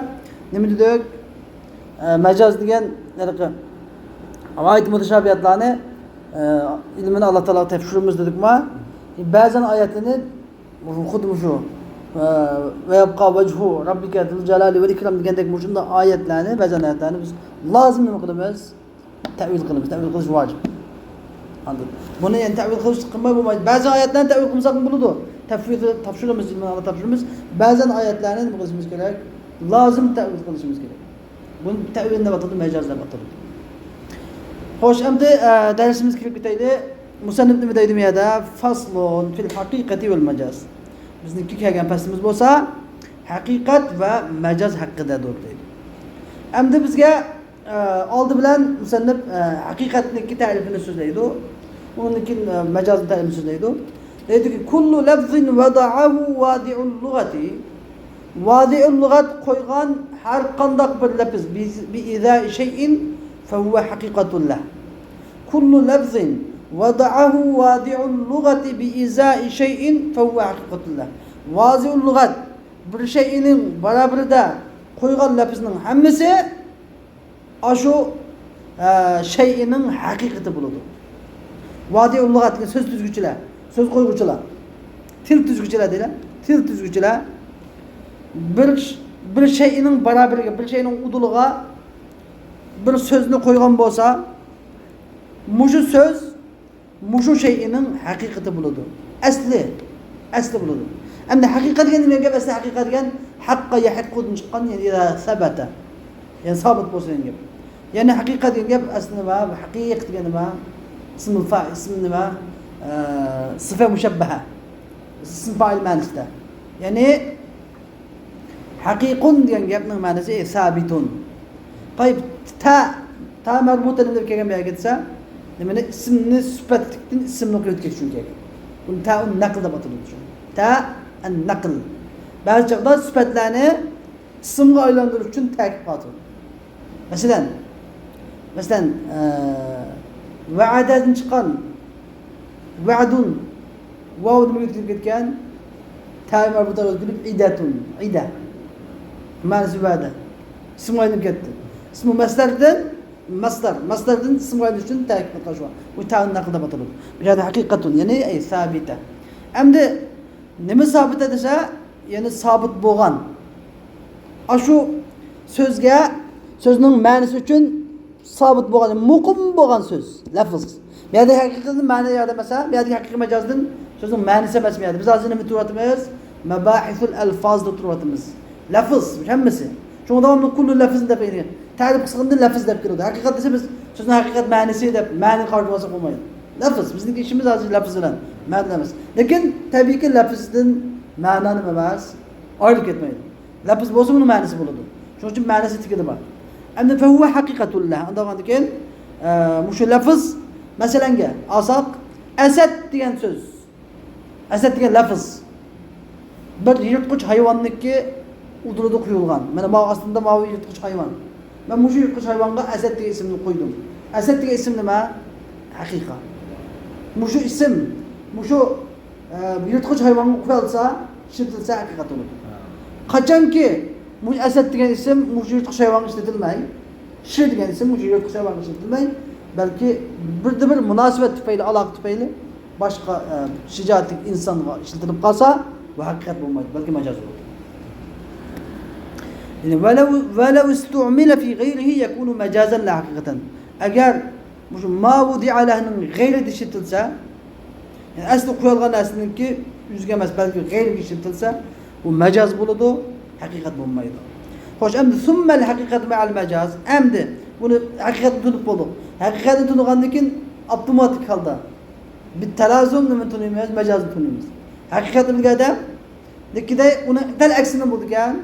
نېمە دېدۇق؟ ئە، مەجاز دېگەن ھېلىقى ئايەت مۇتەشابىھاتلارنى، ئە، ئىلمىنى ئاللا تائالاغا تاپشۇرىمىز دېدۇقما؟ بەزەن ئايەتلەرنى خۇددى مۇشۇ، ئە، «وَيَبْقَى وَجْهُ رَبِّكَ ذُو الْجَلَالِ وَالْإِكْرَامِ» دېگەندەك مۇشۇنداق ئايەتلەرنى، بەزەن ئايەتلەرنى بىز لازىم نېمە قىلىمىز؟ تەئۋىل قىلىمىز، تەئۋىل قىلىش ۋاجىپ. ئاندىن بۇنى يەنە تەئۋىل قىلىش قىلماي بولمايدۇ. بەزى ئايەتلەرنى تەئۋىل قىلمىساقمۇ بولىدۇ. تەپۋىزنى تاپشۇرىمىز، ئىلمىنى تاپشۇرىمىز. بەزەن ئايەتلەرنى نېمە قىلىشىمىز كېرەك؟ لازىم تەئۋىل قىلىشىمىز كېرەك. بۇنى تەئۋىل دەپ ئاتىلىدۇ، مەجاز دەپ ئاتىلىدۇ. خوش، ئەمدى، ئە، دەرسىمىزگە كىرىپ كېتەيلى. مۇسەننىپ نېمە دەيدۇ بۇ يەردە؟ «فَصْلٌ فِي الْحَقِيقَةِ وَالْمَجَازِ». بىزنىڭكى كەلگەن پەسلىمىز بولسا ھەقىقەت ۋە مەجاز ھەققىدەدۇر دەيدۇ. ئەمدى بىزگە ئە، ئالدى بىلەن مۇسەننىپ، ئە، ھەقىقەتنىڭكى تەرىپىنى سۆزلەيدۇ. ئۇنىڭدىن كېيىن، ئە، مەجازنىڭ تەرىپىنى سۆزلەيدۇ. دەيدۇكى، «كُلُّ لَفْظٍ وَضَعَهُ وَاضِعُ اللُّغَةِ». ۋازىئۇ لۇغەت قويغان ھەر قانداق بىر لەپىز، بى-، بِإِزَاءِ شَيْءٍ فَهُوَ حَقِيقَةٌ لَهُ. «كُلُّ لَفْظٍ وَضَعَهُ وَاضِعُ اللُّغَةِ بِإِزَاءِ شَيْءٍ فَهُوَ حَقِيقَةٌ لَهُ». ۋازىئۇ لۇغەت، بىر شەيئىنىڭ بارابىرىدە قويغان لەپىزنىڭ ھەممىسى ئاشۇ، ئە، شەيئىنىڭ ھەقىقىتى بولىدۇ. ۋازىئۇ لۇغەت دېگەن سۆز تۈزگۈچىلەر، سۆز قويغۇچىلار، تىل تۈزگۈچىلەر دەيلى، تىل تۈزگۈچىلەر بىر، بىر شەيئىنىڭ بارابىرىگە، بىر شەيئىنىڭ ئۇدۇلىغا بىر سۆزنى قويغان بولسا، مۇشۇ سۆز مۇشۇ شەيئىنىڭ ھەقىقىتى بولىدۇ. ئەسلى، ئەسلى بولىدۇ. ئەمدى ھەقىقەت دېگەن نېمە گەپ؟ ئەسلى ھەقىقەت دېگەن ھەققە يەھىققۇدىن چىققان، يەنى ئىزا سەبەتە. يەنى سابىت بولسا دېگەن گەپ. يەنى ھەقىقەت دېگەن گەپ ئەسلى نېمە؟ ھەقىق دېگەن نېمە؟ ئىسمۇل فا-، ئىسم نېمە؟ ئە، سىفە مۇشەببەھە. ئىسم فائىل مەنىسىدە. يەنى ھەقىقۇن دېگەن گەپنىڭ مەنىسى سابىتۇن. تايىپ، تە، تە مەربۇتە نېمە دەپ كەلگەن بۇ يەرگە دېسە، نېمىنى؟ ئىسىمنى سۈپەتلىكتىن ئىسىمنى قىلىۋەتكەن ئۈچۈن كەلگەن. بۇنى تەئۇن نەقل دەپ ئاتىلىدۇ شۇ. تەئەن نەقل. بەزى چاغدا سۈپەتلەرنى ئىسىمغا ئايلاندۇرۇش ئۈچۈن تەكىت قاتىلىدۇ. مەسىلەن، مەسىلەن، ئە، ۋەئەدەدىن چىققان ۋەئدۇن، ۋاۋ نېمىگە ئۆتۈپ كەتكەن؟ تەئى مەربۇتە ئۆتكۈلۈپ ئىدەتۇن، ئىدە. مەنىسى ۋەدە. ئىسىمغا ئايلىنىپ كەتتى. ئىسمۇ مەسدەردىن، مەسدەر، مەسدەردىن ئىسىمغا ئايلىنىش ئۈچۈن تەكىت قىلىش بار. بۇ تەئۇن نەقل دەپ ئاتىلىدۇ. بۇ يەردە ھەقىقەتۇن، يەنى ئەي سابىتە. ئەمدى نېمە سابىتە دېسە، يەنى سابىت بولغان. ئاشۇ سۆزگە، سۆزنىڭ مەنىسى ئۈچۈن سابىت بولغان، مۇقىم بولغان سۆز، لەفز. بۇ يەردە ھەقىقەتنى مەنە ياردە مەسىلەن، بۇ يەردىكى ھەقىقىي مەجازدىن سۆزنىڭ مەنىسى ئەمەس بۇ يەردە. بىز ھازىر نېمە تۇرۇۋاتىمىز؟ مەباھىسۇل ئەلفازدا تۇرۇۋاتىمىز. لەفز، ھەممىسى. شۇڭا داۋاملىق كۇللۇ لەفزىن دەپ ئېيتىلگەن. تەرىپ قىسقىغىنىدا لەفز دەپ كېلىدۇ. ھەقىقەت دېسە بىز سۆزنىڭ ھەقىقەت مەنىسى دەپ مەنىنى قارىتىۋالساق بولمايدۇ. لەفز، بىزنىڭكى ئىشىمىز ھازىر لەفز بىلەن، مەنە ئەمەس. لېكىن تەبىئىيكى لەفزدىن مەنا نېمە ئەمەس؟ ئايرىلىپ كەتمەيدۇ. لەپز بولسا ئۇنىڭ مەنىسى بولىدۇ. شۇنىڭ ئۈچۈن مەنىسى تىكىدە بار. ئەمدى فەھۇۋە ھەقىقەتۇللا. ئاندىن كېيىن، ئە، مۇشۇ لەفز، مەسىلەنگە ئالساق، ئەسەد دېگەن سۆز. ئەسەد دېگەن لەفز. بىر يىرتقۇچ ھايۋاننىڭكى ئۇدۇلىدا قويۇلغان. مانا ماۋۇ ئاستىمدا ماۋۇ يىرتقۇچ ھايۋان. مەن مۇشۇ يىرتقۇچ ھايۋانغا ئەسەد دېگەن ئىسىمنى قويدۇم. ئەسەد دېگەن ئىسىم نېمە؟ ھەقىقەت. مۇشۇ ئىسىم، مۇشۇ، ئە، يىرتقۇچ ھايۋانغا قويۇلسا، ئىشلىتىلسە ھەقىقەت بولىدۇ. قاچانكى مۇشۇ ئەسەد دېگەن ئىسىم مۇشۇ يىرتقۇچ ھايۋانغا ئىشلىتىلمەي، شىر دېگەن ئىسىم مۇشۇ يىرتقۇچ ھايۋانغا ئىشلىتىلمەي، بەلكى بىردە بىر مۇناسىۋەت تۈپەيلى، ئالاقە تۈپەيلى باشقا، ئە، شىجائەتلىك ئىنسانغا ئىشلىتىلىپ قالسا، بۇ ھەقىقەت بولمايدۇ، بەلكى مەجاز بولىدۇ. يەنى، ولو، ولو استعمل في غيره يكون مجازا لا حقيقة. ئەگەر مۇشۇ ما ۋۇدىئە لەھنىڭ غەيرىدە ئىشلىتىلسە، يەنى ئەسلى قويۇلغان نەرسىنىڭكى ئۆزىگە ئەمەس، بەلكى غەيرىگە ئىشلىتىلسە، ئۇ مەجاز بولىدۇ، ھەقىقەت بولمايدۇ. خوش، ئەمدى ثم الحقيقة مع المجاز. ئەمدى بۇنى ھەقىقەتنى تونۇپ بولدۇق. ھەقىقەتنى تونۇغاندىن كېيىن ئاپتوماتىك ھالدا بىتەلازۇم نېمىنى تونۇيمىز؟ مەجازنى تونۇيمىز. ھەقىقەتنى بىلگەندە، لېكىن ئۇنىڭ دەل ئەكسىنى بولىدىكەن.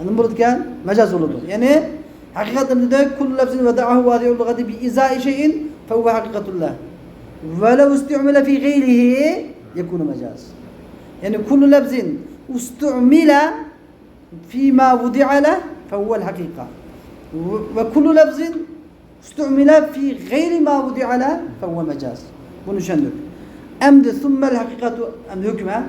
نېمە بولىدىكەن؟ مەجاز بولىدۇ. يەنى ھەقىقەتنى بىلدى، كل لفظ وضعه واضع اللغة بإزاء شيء فهو حقيقة له. ولو استعمل في غيره يكون مجاز. يەنى كل لفظ استعمل فيما وضع له فهو الحقيقة. وكل لفظ استعمل في غير ما وضع له فهو مجاز. بۇنى چۈشەندۇردۇق. ئەمدى ثم الحقيقة، ئەمدى ھۆكۈم، ھە؟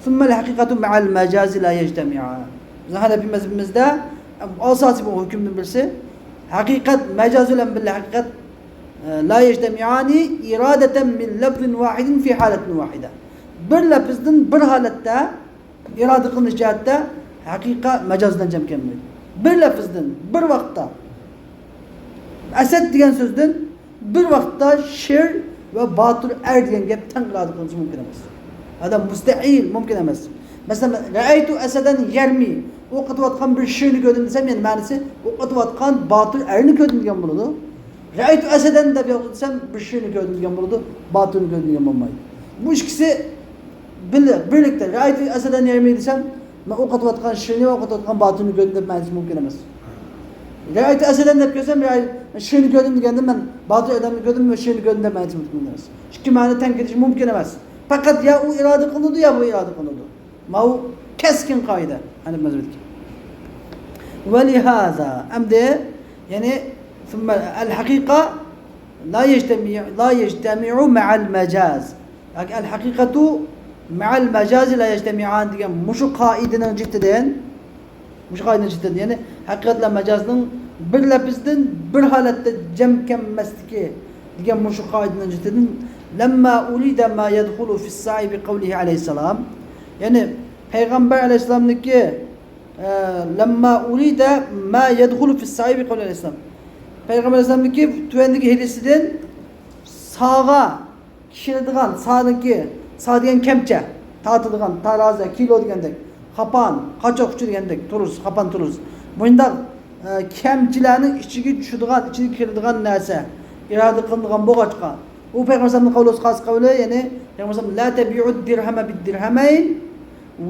ثم الحقيقة مع المجاز لا يجتمعان. بىزنىڭ ھەنەفىي مەزھىپىمىزدە ئاساسىي بولغان ھۆكۈمدىن بىرسى، ھەقىقەت مەجاز بىلەن بىللە ھەقىقەت، ئە، لا يجتمعان إرادة من لفظ واحد في حالة واحدة. بىر لەپزدىن بىر ھالەتتە ئىرادە قىلىنىش جەھەتتە ھەقىقەت مەجاز بىلەن جەم كەلمەيدۇ. بىر لەپزدىن، بىر ۋاقىتتا. ئەسەد دېگەن سۆزدىن بىر ۋاقىتتا شىر ۋە باتۇر ئەر دېگەن گەپ تەڭ ئىرادە قىلىنىشى مۇمكىن ئەمەس. ھادا مۇستەھىل، مۇمكىن ئەمەس. مەسىلەن، رەئەيتۇ ئەسەدەن يەرمى، ئوق ئېتىۋاتقان بىر شىرنى كۆردۈم دېسەم، يەنى مەنىسى، ئوق ئېتىۋاتقان باتۇر ئەرنى كۆردۈم دېگەن بولىدۇ. رەئەيتۇ ئەسەدەن دەپ يازدىم دېسەم، بىر شىرنى كۆردۈم دېگەن بولىدۇ، باتۇرنى كۆردۈم دېگەن بولمايدۇ. بۇ ئىككىسى بىللە، بىرلىكتە، رەئەيتۇ ئەسەدەن يەرمى دېسەم، مەن ئوق ئېتىۋاتقان شىرنى ۋە ئوق ئېتىۋاتقان باتۇرنى كۆردۈم دەپ مەنىسى مۇمكىن ئەمەس. رەئەيتۇ ئەسەدەن دەپ كەلسەم، رەئەي-، شىرنى كۆردۈم دېگەندە، مەن باتۇر ئادەمنى كۆردۈم ۋە شىرنى كۆردۈم دەپ مەنىسى مۇمكىن ئەمەس. ئىككى مەنە تەڭ كېلىشى مۇمكىن ئەمەس. پەقەت يا ئۇ ئىرادە قىلىنىدۇ، يا بۇ ئىرادە قىلىنىدۇ. ماۋۇ كەسكىن قائىدە، ھەنەفىي مەزھىپىدىكى. ولهذا، ئەمدى، يەنى، ثم الحقيقة لا يجتمع، لا يجتمع مع المجاز. ياكى الحقيقة مع المجاز لا يجتمعان دېگەن مۇشۇ قائىدىنىڭ جىتىدىن، مۇشۇ قائىدىنىڭ جىتىدىن، يەنى ھەقىقەت بىلەن مەجازنىڭ بىر لەپزدىن بىر ھالەتتە جەم كەلمەسلىكى دېگەن مۇشۇ قائىدىنىڭ جىتىدىن، لما أريد ما يدخل في السعي بقوله عليه السلام، يەنى پەيغەمبەر ئەلەيھىسسالامنىڭكى، ئە، لما أريد ما يدخل في السعي بقوله عليه السلام، پەيغەمبەر ئەلەيھىسسالامنىڭكى تۆۋەندىكى ھەدىسىدىن ساغا كىرىدىغان، سانىڭكى، سا دېگەن كەمچە، تارتىدىغان، تارازا، كىلو دېگەندەك، خاپان، قاچا ئۇچى دېگەندەك، تۇرۇز، خاپان تۇرۇز. مۇنداق، ئە، كەمچىلەرنىڭ ئىچىگە چۈشىدىغان، ئىچىگە كىرىدىغان نەرسە ئىرادە قىلىنىدىغان بولغاچقا، ئۇ پەيغەمبەر ئەلەيھىسسالامنىڭ قەۋلى خاس قەۋلى، يەنى پەيغەمبەر ئەلەيھىسسالام، لا تبيعوا الدرهم بالدرهمين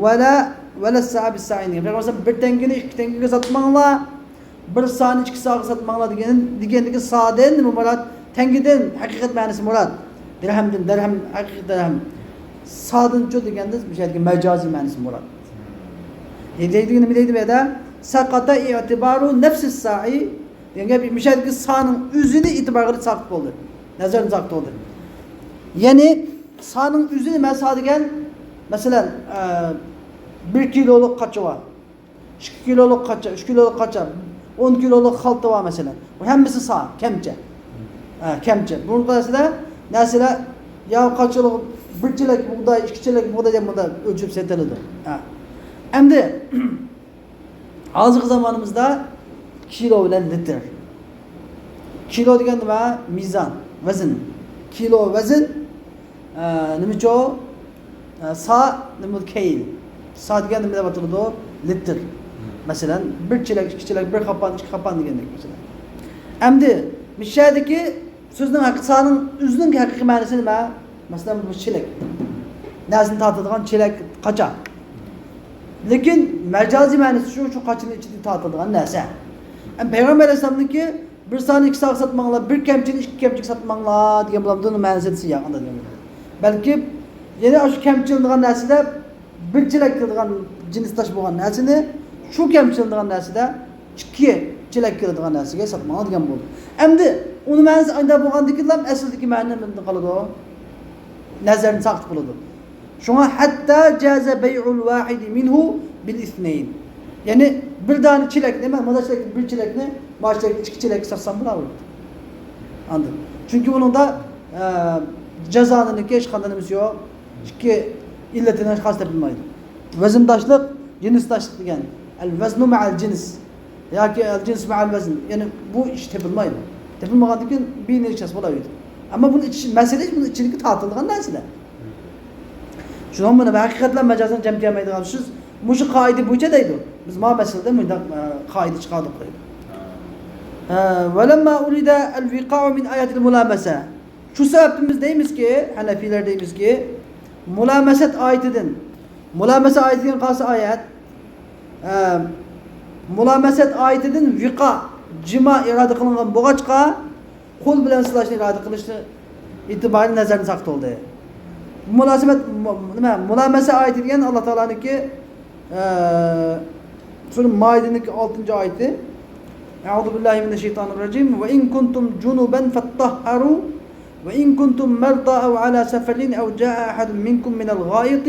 ولا، ولا الساع بالساعين دېگەن. پەيغەمبەر ئەلەيھىسسالام، بىر تەڭگىنى ئىككى تەڭگىگە ساتماڭلار، بىر سانى ئىككى ساغا ساتماڭلار دېگەن، دېگەندىكى سادىن نېمە مۇراد؟ تەڭگىدىن ھەقىقەت مەنىسى مۇراد. دىرھەمدىن، دىرھەم، ھەقىقىي دىرھەم. سادىنچۇ دېگەندە بۇ يەردىكى مەجازىي مەنىسى مۇراد. ئە، دەيدىغىنى نېمە دەيدۇ بۇ يەردە؟ سقط اعتبار نفس الساع دېگەن گەپ، مۇشۇ يەردىكى سانىڭ ئۆزىنى ئېتىبارى ساقىت بولدى. نەزەردىن ساقىت بولدى. يەنى سانىڭ ئۆزىنى، مەن سا دېگەن، مەسىلەن، ئە، بىر كىلولۇق قاچا بار. ئىككى كىلولۇق قاچا، ئۈچ كىلولۇق قاچا، ئون كىلولۇق خالتا بار مەسىلەن. بۇ ھەممىسى سا، كەمچە. ھە، كەمچە. بۇنىڭ نەرسىلەر، نەرسىلەر يا قاچىلىق بىر چېلەك بۇغداي، ئىككى چېلەك بۇغداي دەپ مۇنداق ئۆلچىلىپ سېتىلىدۇ. ھە. ئەمدى ھازىرقى زامانىمىزدا كىلو بىلەن لىتىر. كىلو دېگەن نېمە؟ مىزان، ۋەزىن. كىلو ۋەزىن، ئە، نېمىچۇ؟ ئە، سا، نېمە، كەيل. سا دېگەن نېمە دەپ ئاتىلىدۇ؟ لىتىر. مەسىلەن، بىر چېلەك، ئىككى چېلەك، بىر خاپان، ئىككى خاپان دېگەندەك، مەسىلەن. ئەمدى مۇشۇ يەردىكى سۆزنىڭ ھەقىقىي، سانىڭ ئۆزىنىڭ ھەقىقىي مەنىسى نېمە؟ مەسىلەن، بۇ چېلەك. نەرسىنى تارتىدىغان چېلەك، قاچا. لېكىن مەجازىي مەنىسى شۇ، شۇ قاچىنىڭ ئىچىدە تارتىلىدىغان نەرسە. ئەمما پەيغەمبەر ئەلەيھىسسالامنىڭكى بىر سانى ئىككى ساغا ساتماڭلار، بىر كەمچىنى ئىككى كەمچىگە ساتماڭلار دېگەن بولامدۇ؟ مەنىسى ياق، ئانداق دېگەن بولىدۇ. بەلكى يەنە شۇ كەمچىلىنىدىغان نەرسىدە بىر چېلەك كېلىدىغان جىنسداش بولغان نەرسىنى شۇ كەمچىلىنىدىغان نەرسىدە ئىككى چېلەك كېلىدىغان نەرسىگە ساتماڭلار دېگەن بولىدۇ. ئەمدى ئۇنىڭ مەنىسى ئانداق بولغاندىن كېيىن ئەسلىدىكى مەنە نېمىدىن قالىدۇ؟ نەزەردىن ساقىت بولىدۇ. شۇڭا حتى جاز بيع الواحد منه بالاثنين. يەنى بىر دانە چېلەكنى، مەن مانا چېلەك، بىر چېلەكنى، مانا چېلەك، ئىككى چېلەككە ساتسام بولىدۇ. ئاندىن. چۈنكى ئۇنىڭدا، ئە، جازانىڭكى ھېچقانداق نېمىسى يوق. ئىككى ئىللىتىنى خاس تېپىلمايدۇ. ۋەزىنداشلىق، جىنسداشلىق دېگەن. الوزن مع الجنس. ياكى الجنس مع الوزن. يەنى بۇ ئىش تېپىلمايدۇ. تېپىلمىغاندىن كېيىن بىر نېرىچەس بولاۋېرىدۇ. ئەمما بۇنى ئىچ-، مەسىلە بۇنى ئىچىدىكى تارتىلىدىغان نەرسىلەر. شۇنىڭ بىلەن ھەقىقەتلەر مەجازىنى جەم كەلمەيدىغان سۆز مۇشۇ قائىدە بويىچە دەيدۇ. بىز ما مەسىلىدە مۇنداق، ئە، قائىدە چىقاردۇق دەيدۇ. ئە، ولما أريد الوقاية من آية الملامسة. شۇ سەۋەبتىن بىز دەيمىزكى، ھەنەفىيلەر دەيمىزكى، مۇلامەسەت ئايىتىدىن، مۇلامەسە ئايىتى دېگەن قايسى ئايەت؟ ئە، مۇلامەسەت ئايىتىدىن ۋىقا، جىما ئىرادە قىلىنغان بولغاچقا، قول بىلەن سىلاشنى ئىرادە قىلىشنى ئېتىبارى نەزەردىن ساقىت بولدى. مۇلاسىمەت، مۇ-، نېمە، مۇلامەسە ئايىتى دېگەن ئاللا تائالانىڭكى، ئە، سۈرە مائىدىنىڭكى ئالتىنچى ئايىتى. أعوذ بالله من الشيطان الرجيم. وإن كنتم جنبا فاطهروا وإن كنتم مرضى أو على سفر أو جاء أحد منكم من الغائط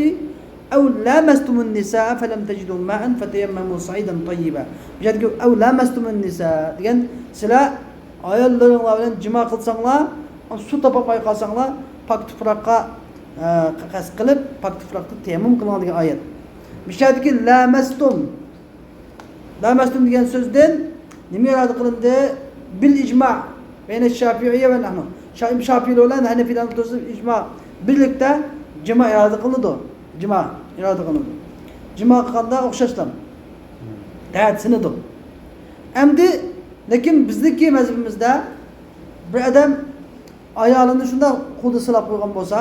أو لامستم النساء فلم تجدوا ماء فتيمموا صعيدا طيبا. بۇ يەردىكى أو لامستم النساء دېگەن، سىلەر ئاياللىرىڭلار بىلەن جىما قىلساڭلار، سۇ تاپالماي قالساڭلار، پاك تۇپراققا، ئە، قەست قىلىپ، پاك تۇپراقتا تەيەممۇم قىلىڭ دېگەن ئايەت. بۇ يەردىكى لامستم، لامستم دېگەن سۆزدىن نېمە ئىرادە قىلىندى؟ بىل ئىجما بەينە شافىئىيە ۋە نەھنۇ. شا-، شافىئىيلەر بىلەن ھەنەفىيلەرنىڭ ئوتتۇرىسىدا ئىجما، بىرلىكتە جىما ئىرادە قىلىنىدۇ. جىما ئىرادە قىلىنىدۇ. جىما قىلغاندا ئوخشاشلا تەرەت سىنىدۇ. ئەمدى، لېكىن بىزنىڭكى مەزھىپىمىزدە بىر ئادەم ئايالىنى شۇنداق قولىدا سىلاپ قويغان بولسا،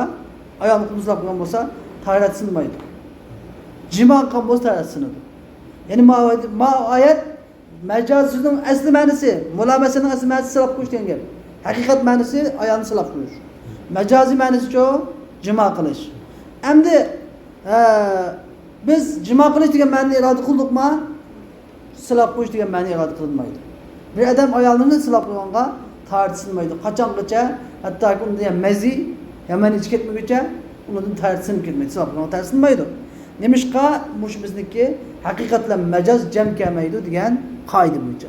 ئايالىنى قولىدا سىلاپ قويغان بولسا، تاھارەت سىنمايدۇ. جىما قىلغان بولسا تاھارەت سىنىدۇ. يەنى ما، ما ئايەت مەجاز سۆزنىڭ ئەسلى مەنىسى، مۇلامەسىنىڭ ئەسلى مەنىسى سىلاپ قويۇش دېگەن گەپ. ھەقىقەت مەنىسى ئايالنى سىلاپ قويۇش. مەجازىي مەنىسىچۇ؟ جىما قىلىش. ئەمدى، ئە، بىز جىما قىلىش دېگەن مەنىنى ئىرادە قىلدۇقما؟ سىلاپ قويۇش دېگەن مەنە ئىرادە قىلىنمايدۇ. بىر ئادەم ئايالىنى سىلاپ قويغانغا تاھارىتى سىنمايدۇ. قاچانغىچە؟ ھەتتاكى ئۇندا دېگەن مەزى يا مەنى چىقىپ كەتمىگۈچە ئۇنىڭدىن تاھارىتى سىنىپ كەتمەيدۇ. سىلاپ قويغانغا تاھارىتى سىنمايدۇ. نېمىشقا؟ مۇشۇ بىزنىڭكى ھەقىقەت بىلەن مەجاز جەم كەلمەيدۇ دېگەن قائىدە بويىچە.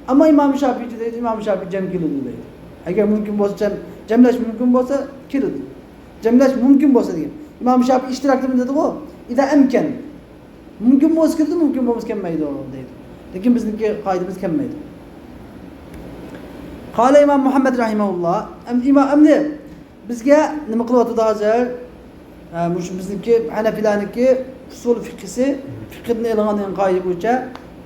ئەمما ئىمام شاپىئىچى دەيدۇ، ئىمام شاپىئى جەم كېلىدۇ دەيدۇ. ئەگەر مۇمكىن بولسا جەم، جەملەش مۇمكىن بولسا كېلىدۇ. جەملەش مۇمكىن بولسا دېگەن. ئىمام شاپىئى ئىشتىراكتىمۇ دېدىغۇ، ئىزا ئەمكەن. مۇمكىن بولسا كېلىدۇ، مۇمكىن بولمىسا كەلمەيدۇ دەيدۇ. لېكىن بىزنىڭكى قائىدىمىز كەلمەيدۇ. قال ئىمام مۇھەممەد رەھىمەھۇللا. ئەم-، ئىمام، ئەمدى بىزگە نېمە قىلىۋاتىدۇ ھازىر؟ ئە، مۇشۇ بىزنىڭكى ھەنەفىيلەرنىڭكى ئۇسۇل فىقھىسى، فىقھىدىن ئېلىنغان دېگەن قائىدە بويىچە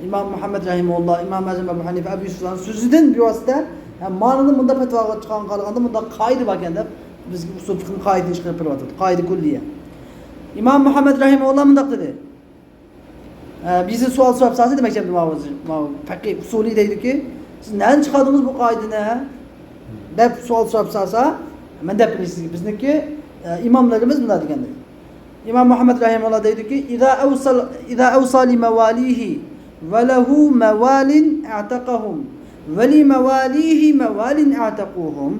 ئىمام مۇھەممەد رەھىمەھۇللا، ئىمام ئەزەم ئەبۇ ھەنىفە، ئەبۇ يۈسۈفلارنىڭ سۆزىدىن بىۋاسىتە، ھە، مانىنى مۇنداق پەتىۋاغا چىقارغان قارىغاندا مۇنداق قائىدە باركەن دەپ بىزگە ئۇسۇل فىقھنىڭ قائىدىسىنى چىقىرىپ بېرىۋاتىدۇ. قائىدە كۇللىيە. ئىمام مۇھەممەد رەھىمەھۇللا مۇنداق دېدى. ئە، بىزدە سوئال سوراپ سالسا دېمەكچى، ماۋۇ، ماۋۇ پەقىھ ئۇسۇلى دەيدۇكى، سىز نەدىن چىقاردىڭىز بۇ قائىدىنى؟ دەپ سوئال سوراپ سالسا، مەن دەپ بېرەي سىزگە. بىزنىڭكى، ئە، ئىماملىرىمىز مۇنداق دېگەن دەيدۇ. ئىمام مۇھەممەد رەھىمەھۇللا دەيدۇكى، إذا أوصى، إذا أوصى لمواليه وله موال أعتقهم ولمواليه موال أعتقوهم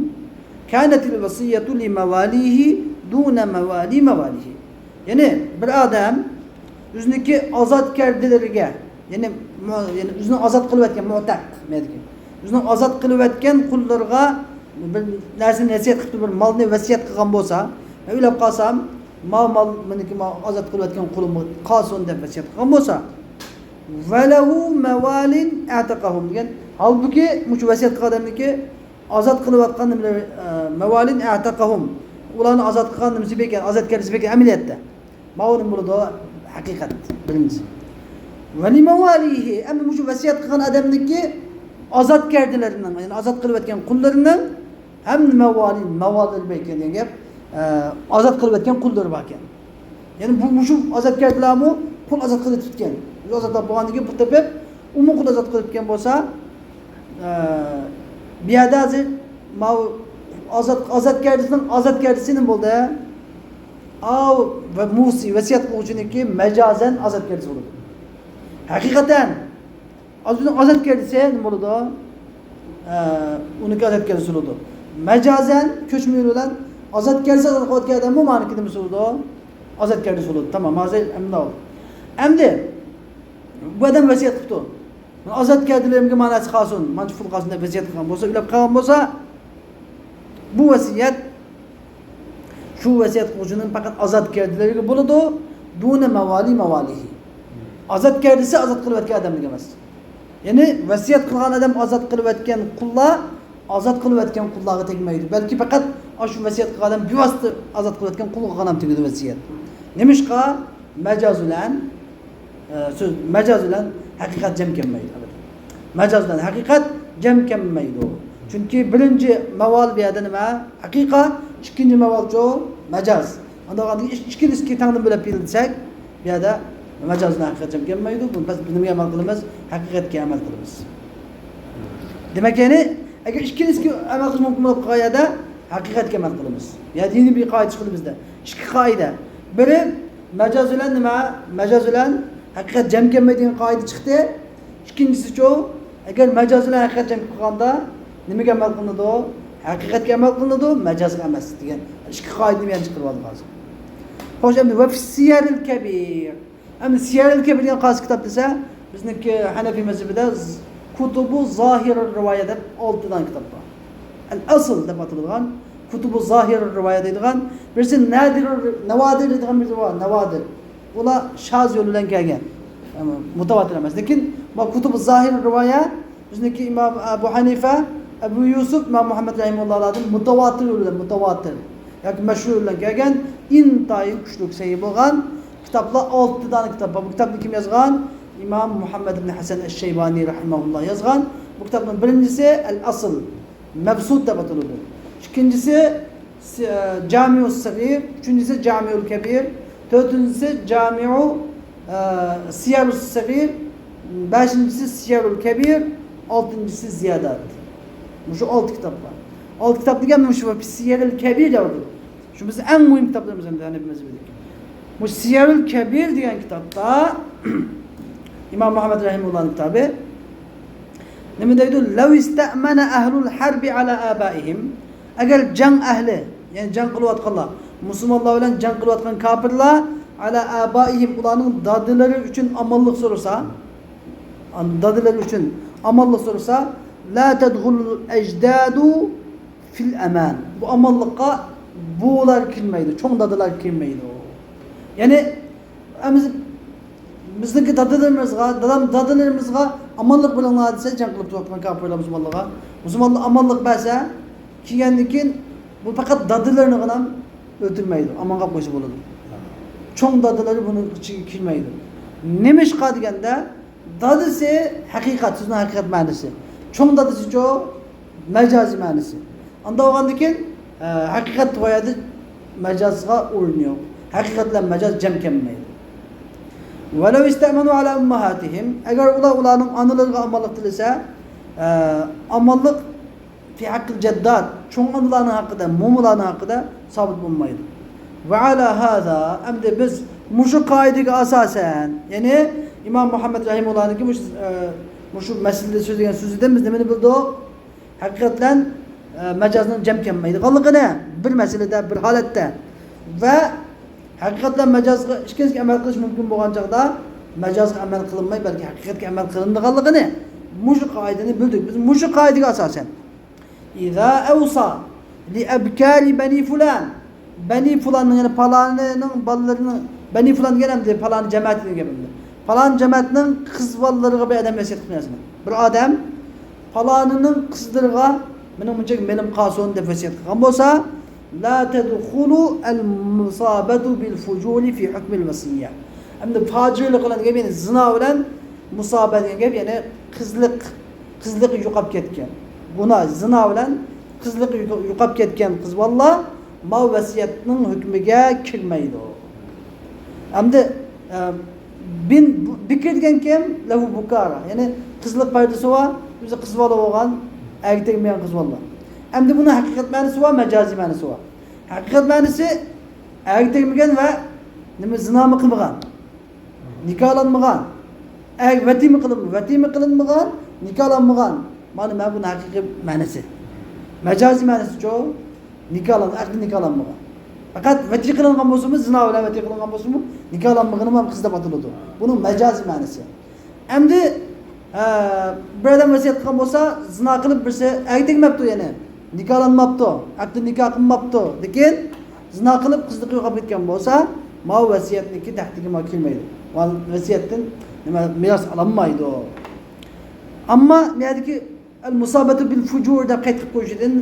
كانت الوصية لمواليه دون موالي مواليه. يەنى بىر ئادەم ئۆزىنىڭكى ئازادكەردىلىرىگە، يەنى مۇ-، يەنى ئۆزىنى ئازاد قىلىۋەتكەن، مۇئتەق دېگەن. ئۆزىنىڭ ئازاد قىلىۋەتكەن قۇللىرىغا بىر نەرسىنى ۋەسىيەت قىلىپ، بىر مالنى ۋەسىيەت قىلغان بولسا، مەن ئۆلۈپ قالسام، ما مال، مېنىڭكى ما ئازاد قىلىۋەتكەن قۇلۇمغا قالسۇن دەپ ۋەسىيەت قىلغان بولسا، ۋەلەھۇ مەۋالىن ئەتەقەھۇم دېگەن. ھالبۇكى، مۇشۇ ۋەسىيەت قىلغان ئادەمنىڭكى ئازاد قىلىۋاتقان نېمىلىرى، ئە، مەۋالىن ئەتەقەھۇم. ئۇلارنى ئازاد قىلغان نېمىسى بار ئىكەن، ئازادكەرلىسى بار ئىكەن ئەمەلىيەتتە. ماۋۇ نېمە بولىدۇ؟ ھەقىقەت، بىرىنچىسى. ۋەلىمەۋالىھى، ئەمدى مۇشۇ ۋەسىيەت قىلغان ئادەمنىڭكى ئازادكەردىلىرىنىڭ، يەنى ئازاد قىلىۋەتكەن قۇللىرىنىڭ ھەم مەۋالى، مەۋالىلىرى بار ئىكەن دېگەن گەپ، ئە، ئازاد قىلىۋەتكەن قۇللىرى بار ئىكەن. يەنى بۇ، مۇشۇ ئازادكەردىلەرمۇ قۇل ئازاد قىلىۋېتىپتىكەن. ئۆزى ئازاد بولغاندىن كېيىن بۇ تېپىپ، ئۇمۇ قۇل ئازاد قىلىۋەتكەن بولسا، ئە، بۇ يەردە ھازىر ماۋۇ ئازاد، ئازادكەردىسىنىڭ ئازادكەردىسى نېمە بولدى؟ ئاۋۇ ۋە مۇسى، ۋەسىيەت قىلغۇچىنىڭكى مەجازەن ئازادكەردىسى بولىدۇ. ھەقىقەتەن ئاز-، ئۆزىنىڭ ئازادكەردىسى نېمە بولىدۇ؟ ئە، ئۇنىڭكى ئازادكەردىسى بولىدۇ. مەجازەن كۆچمە يول بىلەن ئازادكەردىسى ئازاد قىلىۋەتكەن ئادەممۇ مانىڭكى نېمىسى بولىدۇ؟ ئازادكەردىسى بولىدۇ. تامام، ھازىر ئەمدى ئالدى. ئەمدى بۇ ئادەم ۋەسىيەت قىپتۇ. مانا ئازادكەردىلىرىمگە مانا نەرسە قالسۇن، مانچە پۇل قالسۇن دەپ ۋەسىيەت قىلغان بولسا، ئۆلۈپ قالغان بولسا، بۇ ۋەسىيەت شۇ ۋەسىيەت قىلغۇچىنىڭ پەقەت ئازادكەردىلىرىگە بولىدۇ، دۇنە مەۋالى مەۋالىھى. ئازادكەردىسى ئازاد قىلىۋەتكەن ئادەمگە ئەمەس. يەنى ۋەسىيەت قىلغان ئادەم ئازاد قىلىۋەتكەن قۇللار ئازاد قىلىۋەتكەن قۇللارغا تەگمەيدۇ. بەلكى پەقەت ئاشۇ ۋەسىيەت قىلغان ئادەم بىۋاسىتە ئازاد قىلىۋەتكەن قۇلغا غالام تېگىدۇ ۋەسىيەت. نېمىشقا؟ مەجاز بىلەن، ئە، سۆز، مەجاز بىلەن ھەقىقەت جەم كەلمەيدۇ. مەجاز بىلەن ھەقىقەت جەم كەلمەيدۇ. چۈنكى بىرىنچى مەۋال بۇ يەردە نېمە؟ ھەقىقەت، ئىككىنچى مەۋالچۇ مەجاز. ئانداق ئىككىلىسىگە تەڭدىن بۆلۈپ بېرىلسەك، بۇ يەردە مەجاز بىلەن ھەقىقەت جەم كەلمەيدۇ. بۇ، بىز نېمىگە ئەمەل قىلىمىز؟ ھەقىقەتكە ئەمەل قىلىمىز. دېمەك، يەنى، ئەگەر ئىككىلىسىگە ئەمەل قىلىش مۇمكىن بولۇپ قالغان يەردە ھەقىقەتكە ئەمەل قىلىمىز. يا دىنىي بىر قائىدە چىقىدۇ بىزدە. ئىككى قائىدە. بىرى، مەجاز بىلەن نېمە؟ مەجاز بىلەن ھەقىقەت جەم كەلمەيدىغان قائىدە چىقتى. ئىككىنچىسىچۇ، ئەگەر مەجاز بىلەن ھەقىقەت جەم قىلغاندا نېمىگە ئەمەل قىلىنىدۇ؟ ھەقىقەتكە ئەمەل قىلىنىدۇ، مەجازغا ئەمەس دېگەن ئىككى قائىدىنى يەنە چىقىرىۋالدى ھازىر. خوش، ئەمدى ۋە فىسسىيەرىل كەبىر. ئەمدى سىيەرىل كەبىر دېگەن قايسى كىتاب دېسە، بىزنىڭكى ھەنەفىي مەزھىپىدە ز-، كۇتۇبۇ زاھىرىر رىۋايە دەپ ئالتە دانە كىتاب بار. ئەل ئەسل دەپ ئاتىلىدىغان، كۇتۇبۇ زاھىرىر رىۋايە دەيدىغان، بىرسى نادىرۇر، ناۋادىر دەيدىغان بىرسى بار، ناۋادىر. ئۇلار شاز يول بىلەن كەلگەن. ئەمما مۇتەۋاتىر ئەمەس. لېكىن ما كۇتۇبۇ زاھىرىر رىۋايە، بىزنىڭكى ئىمام ئەبۇ ھەنىفە، ئەبۇ يۈسۈپ، ئىمام مۇھەممەد رەھىمۇللاھلاردىن مۇتەۋاتىر يول بىلەن، مۇتەۋاتىر ياكى مەشھۇر يول بىلەن كەلگەن ئىنتايىن كۈچلۈك سەھىھ بولغان كىتابلار، ئالتە دانە كىتاب بار. بۇ كىتابنى كىم يازغان؟ ئىمام مۇھەممەد ئىبن ھەسەن ئەششەيبانى رەھىمەھۇللاھ يازغان. بۇ كىتابنىڭ بىرىنچىسى ئەل ئەسل، مەبسۇت دەپ ئاتىلىدۇ. ئىككىنچىسى س-، ئە، جامىئۇس سەغىر، ئۈچىنچىسى جامىئۇل كەبىر، تۆتىنچىسى جامىئۇ، ئە، سىيەرۇس سەغىر، بەشىنچىسى سىيەرۇل كەبىر، ئالتىنچىسى زىيادات. مۇشۇ ئالتە كىتاب بار. ئالتە كىتاب دېگەن مۇشۇ سىيەرۇل كەبىر دەۋاتىدۇ. شۇ بىز ئەڭ مۇھىم كىتابلىرىمىز ئەمدى ھەنەفىي مەزھىپىدىكى. مۇشۇ سىيەرۇل كەبىر دېگەن كىتابتا ئىمام مۇھەممەد رەھىمۇللاھنىڭ كىتابى. نېمە دەيدۇ؟ لەۋ ئىستەئمەنە ئەھلۇل ھەربى ئەلا ئابائىھىم. ئەگەر جەڭ ئەھلى، يەنى جەڭ قىلىۋاتقانلار، مۇسۇلمانلار بىلەن جەڭ قىلىۋاتقان كاپىرلار، ئەلا ئابائىھىم، ئۇلارنىڭ دادىلىرى ئۈچۈن ئامانلىق سورىسا، دادىلىرى ئۈچۈن ئامانلىق سورىسا، لا تەدخۇلۇل ئەجدادۇ فىل ئەمان. بۇ ئامانلىققا بوۋىلار كىرمەيدۇ، چوڭ دادىلار كىرمەيدۇ. يەنى، ئەمىز-، بىزنىڭكى دادىلىرىمىزغا، دادام، دادىلىرىمىزغا ئامانلىق بېرىڭلار دېسە، جەڭ قىلىپ تۇرۇۋاتقان كاپىرلار مۇسۇلمانلارغا، مۇسۇلمانلار ئامانلىق بەرسە، كىرگەندىن كېيىن بۇ پەقەت دادىلىرىنىغىلا ئۆلتۈرمەيدۇ، ئامانغا قويسا بولىدۇ. چوڭ دادىلىرى بۇنىڭ ئىچىگە كىرمەيدۇ. نېمىشقا دېگەندە، دادىسى ھەقىقەت، سۆزنىڭ ھەقىقەت مەنىسى. چوڭ دادىسىچۇ؟ مەجازىي مەنىسى. ئانداق بولغاندىكىن، ئە، ھەقىقەت بۇ يەردە مەجازغا ئورۇن يوق. ھەقىقەت بىلەن مەجاز جەم كەلمەيدۇ. ۋەلەۋ ئىستەئمەنۇ ئەلا ئۇممەھاتىھىم، ئەگەر ئۇلار ئۇلارنىڭ ئانىلىرىغا ئامانلىق تىلىسە، ئە، ئامانلىق في حق الجدات، چوڭ ئانىلارنىڭ ھەققىدە، مومىلارنىڭ ھەققىدە سابىت بولمايدۇ. وعلى هذا، ئەمدى بىز مۇشۇ قائىدىگە ئاساسەن، يەنى ئىمام مۇھەممەد رەھىمۇللاھنىڭكى مۇشۇ، ئە، مۇشۇ مەسىلىدە سۆزلىگەن سۆزىدىن بىز نېمىنى بىلدۇق؟ ھەقىقەت بىلەن، ئە، مەجازنىڭ جەم كەلمەيدىغانلىقىنى بىر مەسىلىدە، بىر ھالەتتە ۋە ھەقىقەت بىلەن مەجازغا ئىككىسىگە ئەمەل قىلىش مۇمكىن بولغان چاغدا مەجازغا ئەمەل قىلىنماي، بەلكى ھەقىقەتكە ئەمەل قىلىنىدىغانلىقىنى مۇشۇ قائىدىنى بىلدۇق. بىز مۇشۇ قائىدىگە ئاساسەن، إذا أوصى لأبكار بني فلان، بەنى فۇلاننىڭ، يەنى پالانىنىڭ بالىلىرىنىڭ، بەنى فۇلان دېگەن ئەمدى پالانى جەمەتى دېگەن گەپ ئەمدى. پالانى جەمەتنىڭ قىز بالىلىرىغا بىر ئادەم ۋەسىيەت قىلىپ بەرسىنى. بىر ئادەم پالانىنىڭ قىزلىرىغا مېنىڭ مۇنچە مېلىم قالسۇن دەپ ۋەسىيەت قىلغان بولسا، لا تدخل المصابة بالفجور في حكم الوصية. ئەمدى فاجىرلىق بىلەن دېگەن، يەنى زىنا بىلەن مۇسابە دېگەن گەپ، يەنى قىزلىق، قىزلىقى يوقاپ كەتكەن. گۇناھ، زىنا بىلەن قىزلىقى يوق-، يوقاپ كەتكەن قىز بالىلار ماۋۇ ۋەسىيەتنىڭ ھۆكمىگە كىرمەيدۇ. ئەمدى، ئە، بىن-، بۇ، بىكىر دېگەن كىم؟ لەھۇ بۇكارا. يەنى قىزلىق پەردىسى بار، ئۆزى قىز بالا بولغان، ئەرگە تەگمىگەن قىز بالىلار. ئەمدى بۇنىڭ ھەقىقەت مەنىسى بار، مەجازىي مەنىسى بار. ھەقىقەت مەنىسى ئەرگە تەگمىگەن ۋە نېمە، زىنامۇ قىلمىغان. نىكاھلانمىغان. ئەر ۋەتىمۇ قىلىنمىغان، ۋەتىمۇ قىلىنمىغان، نىكاھلانمىغان. مانا، مانا بۇنىڭ ھەقىقىي مەنىسى. مەجازىي مەنىسىچۇ؟ نىكاھلان-، ئەقدى نىكاھلانمىغان. پەقەت ۋەتى قىلىنغان بولسىمۇ، زىنا بىلەن ۋەتى قىلىنغان بولسىمۇ، نىكاھلانمىغىنىمۇ قىز دەپ ئاتىلىدۇ. بۇنىڭ مەجازىي مەنىسى. ئەمدى، ئە، بىر ئادەم ۋەسىيەت قىلغان بولسا، زىنا قىلىپ بىرسى ئەرگە تەگمەپتۇ يەنى. نىكاھلانماپتۇ، ئەقدى نىكاھ قىلماپتۇ. لېكىن زىنا قىلىپ قىزلىقى يوقاپ كەتكەن بولسا، ماۋۇ ۋەسىيەتنىڭكى تەھتىگە ما كىرمەيدۇ. ۋە ۋەسىيەتتىن نېمە، مىراس ئالالمايدۇ. ئەمما بۇ يەردىكى ئەل مۇسابەتۇ بىل فۇجۇر دەپ قەيت قىلىپ قويۇشىدىن،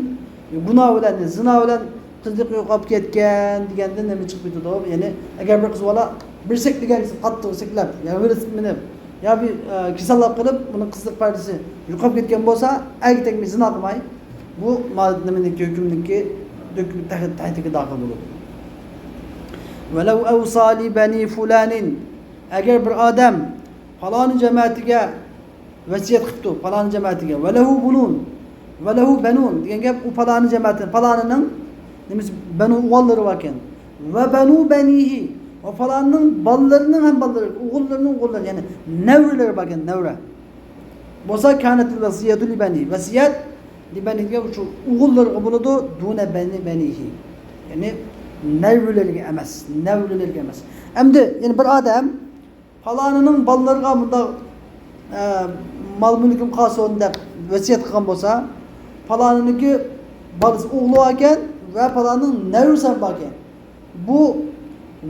گۇناھ بىلەن، زىنا بىلەن قىزلىقى يوقاپ كەتكەن دېگەندىن نېمە چىقىپ كېتىدۇ؟ يەنى ئەگەر بىر قىز بالا بىر سەكرىگەن، قاتتىق سەكرەپ، يا ۋېلىسىپىت مىنىپ، يا بىر، ئە، كېسەللىك قىلىپ، ئۇنىڭ قىزلىق پەردىسى يوقاپ كەتكەن بولسا، ئەرگە تەگمەي زىنا قىلماي، بۇ ما-، نېمىنىڭكى، ھۆكۈمنىڭكى، ھۆكۈم تەھ-، تەھتىگە داخىل بولىدۇ. ۋەلەۋ ئەۋسا لى بەنى فۇلانىن، ئەگەر بىر ئادەم پالانى جەمەتىگە ۋەسىيەت قىپتۇ، پالانى جەمەتىگە. ۋەلەھۇ بۇنۇن، ۋەلەھۇ بەنۇن دېگەن گەپ، ئۇ پالانى جەمەتى، پالانىنىڭ نېمىسى، بەنۇ، ئوغۇللىرى باركەن. ۋە بەنۇ بەنىھى، ۋە پالانىنىڭ بالىلىرىنىڭ ھەم بالىلىرى، ئوغۇللىرىنىڭ ئوغۇللىرى، يەنى نەۋرىلىرى باركەن، نەۋرە. بولسا، كانەتىل ۋەسىيەتۇ لى بەنىھى، ۋەسىيەت لبنيه دېگەن شۇ ئوغۇللىرىغا بولىدۇ، دون بني بنيه. يەنى نەۋرىلىرىگە ئەمەس، نەۋرىلىرىگە ئەمەس. ئەمدى يەنى بىر ئادەم پالانىنىڭ بالىلىرىغا مۇنداق، ئە، مال مۈلكۈم قالسۇن دەپ ۋەسىيەت قىلغان بولسا، پالانىنىڭكى بالىسى ئوغلى باركەن ۋە پالانىنىڭ نەۋرىسى باركەن. بۇ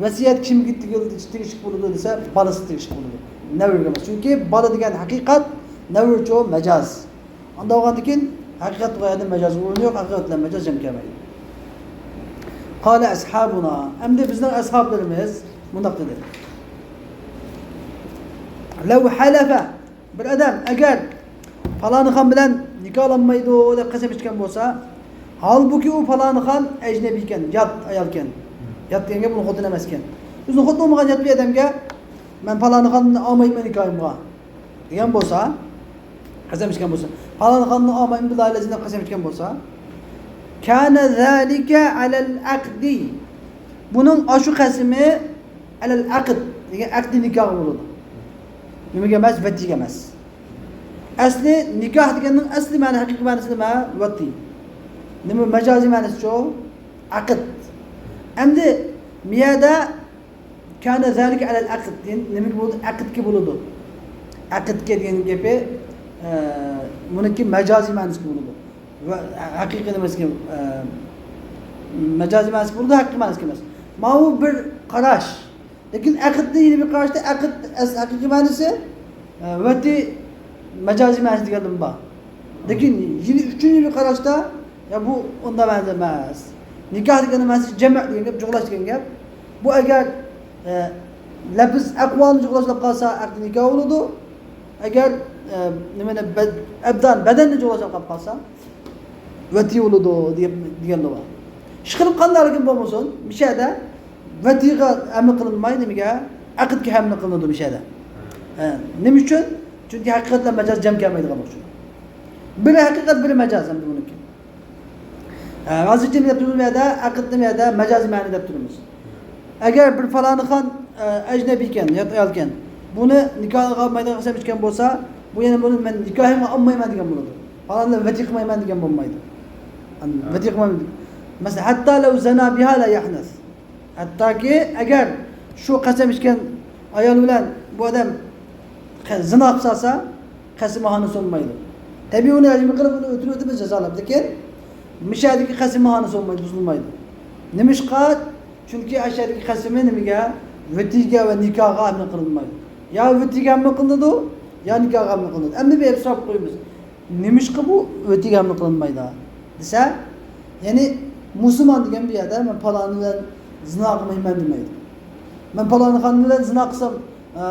ۋەسىيەت كىمگە تېگىل-، تېگىشلىك بولىدۇ دېسە، بالىسىغا تېگىشلىك بولىدۇ. نەۋرىگە ئەمەس. چۈنكى بالا دېگەن ھەقىقەت، نەۋرىچۇ مەجاز. ئانداق بولغاندىكىن ھەقىقەت بولغان يەردە مەجازنىڭ ئورنى يوق، ھەقىقەت بىلەن مەجاز جەم كەلمەيدۇ. قال أصحابنا، ئەمدى بىزنىڭ ئەسھابلىرىمىز مۇنداق دېدى. لو حلف، بىر ئادەم ئەگەر پالانىخان بىلەن نىكاھلانمايدۇ دەپ قەسەم ئىچكەن بولسا، ھالبۇكى ئۇ پالانىخان ئەجنەبىيكەن، يات ئايالكەن. يات دېگەن گەپ ئۇنىڭ خوتۇنى ئەمەسكەن. ئۆزىنىڭ خوتۇنى بولمىغان يات بىر ئادەمگە، مەن پالانىخاننى ئالمايمەن نىكاھىمغا دېگەن بولسا، قەسەم ئىچكەن بولسا، پالانىخاننى ئالمايمەن بىللەھى لەزىم دەپ قەسەم ئىچكەن بولسا، كان ذلك على العقد، بۇنىڭ ئاشۇ قەسىمى ئەلەل ئەقد دېگەن ئەقدى نىكاھقا بولىدۇ. نېمىگە ئەمەس؟ ۋەتىگە ئەمەس. ئەسلى نىكاھ دېگەننىڭ ئەسلى مەنە، ھەقىقىي مەنىسى نېمە؟ ۋەتى. نېمە مەجازىي مەنىسىچۇ؟ ئەقد. ئەمدى مىيەدە كان ذلك على العقد دېگەن نېمىگە بولىدۇ؟ ئەقدكە بولىدۇ. ئەقدكە دېگەن گېپى، ئە، بۇنىڭكى مەجازىي مەنىسىگە بولىدۇ. ۋە ھەقىقىي نېمىسىگە، ئە، مەجازىي مەنىسىگە بولىدۇ، ھەقىقىي مەنىسىگە ئەمەس. ماۋۇ بىر قاراش. لېكىن ئەقىدنى يەنە بىر قاراشتا ئەقىد ئەس-، ھەقىقىي مەنىسى، ئە، ۋەتى مەجازىي مەنىسى دېگەنلىرىمۇ بار. لېكىن يەنە ئۈچىنچى بىر قاراشتا، يا بۇ ئۇنداق مەنىدە ئەمەس. نىكاھ دېگەن مەنىسى جەمئ دېگەن گەپ، جۇغلاش دېگەن گەپ. بۇ ئەگەر، ئە، لەپىز ئەقۋالنى جۇغلاشلاپ قالسا، ئەقدى نىكاھ بولىدۇ. ئەگەر، ئە، نېمىنى بەد-، ئەبدان، بەدەننى جۇغلاشلاپ قالىپ قالسا، ۋەتى بولىدۇ دېگەن، دېگەنلىرى بار. ئىشقىلىپ قانداقلىكىن بولمىسۇن، مىشەدە ۋەتىگە ئەمەل قىلىنماي، نېمىگە؟ ئەقىدكە ئەمەل قىلىنىدۇ مىشەدە. ئە، نېمە ئۈچۈن؟ چۈنكى ھەقىقەت بىلەن مەجاز جەم كەلمەيدىغان ئۈچۈن. بىرى ھەقىقەت، بىرى مەجاز ئەمدى بۇنىڭكى. ئە، ھازىرچە نېمە دەپ تۇرىمىز بۇ يەردە؟ ئەقىدنى بۇ يەردە مەجازىي مەنىدە دەپ تۇرىمىز. ئەگەر بىر پالانىخان، ئە، ئەجنەبىيكەن، يات ئايالكەن، بۇنى نىكاھقا ئالمايدىغان قەسەم ئىچكەن بولسا، بۇ يەنە بۇنى مەن نىكاھىمغا ئالمايمەن دېگەن بولىدۇ. پالان بىلەن ۋەتى قىلمايمەن دېگەن بولمايدۇ. ھە. ۋەتى قىلمايمەن. مەسىلەن، ھەتتا لەۋ زەنا بىھا لا يەھنەس. ھەتتاكى ئەگەر شۇ قەسەم ئىچكەن ئايال بىلەن بۇ ئادەم قە-، زىنا قىلسا، قەسىمى ھانىس بولمايدۇ. تەبىئىي ئۇنى ھەجمى قىلىپ ئۇنى ئۆتۈرۈۋېتىمىز جازالاپ. لېكىن مىشەدىكى قەسىمى ھانىس بولمايدۇ، بۇزۇلمايدۇ. نېمىشقا؟ چۈنكى ئەشەدىكى قەسىمى نېمىگە؟ ۋىتىگە ۋە نىكاھقا ئەمەل قىلىنمايدۇ. يا ۋىتىگە ئەمەل قىلىنىدۇ، يا نىكاھقا ئەمەل قىلىنىدۇ. ئەمدى بۇ يەردە سوراپ قويىمىز. نېمىشقا بۇ ۋىتىگە ئەمەل قىلىنمايدۇ دېسە، يەنى مۇسۇلمان دېگەن بۇ يەردە مەن پالانى بىلەن زىنا قىلمايمەن دېمەيدۇ. مەن پالانى خان بىلەن زىنا قىلسام، ئە،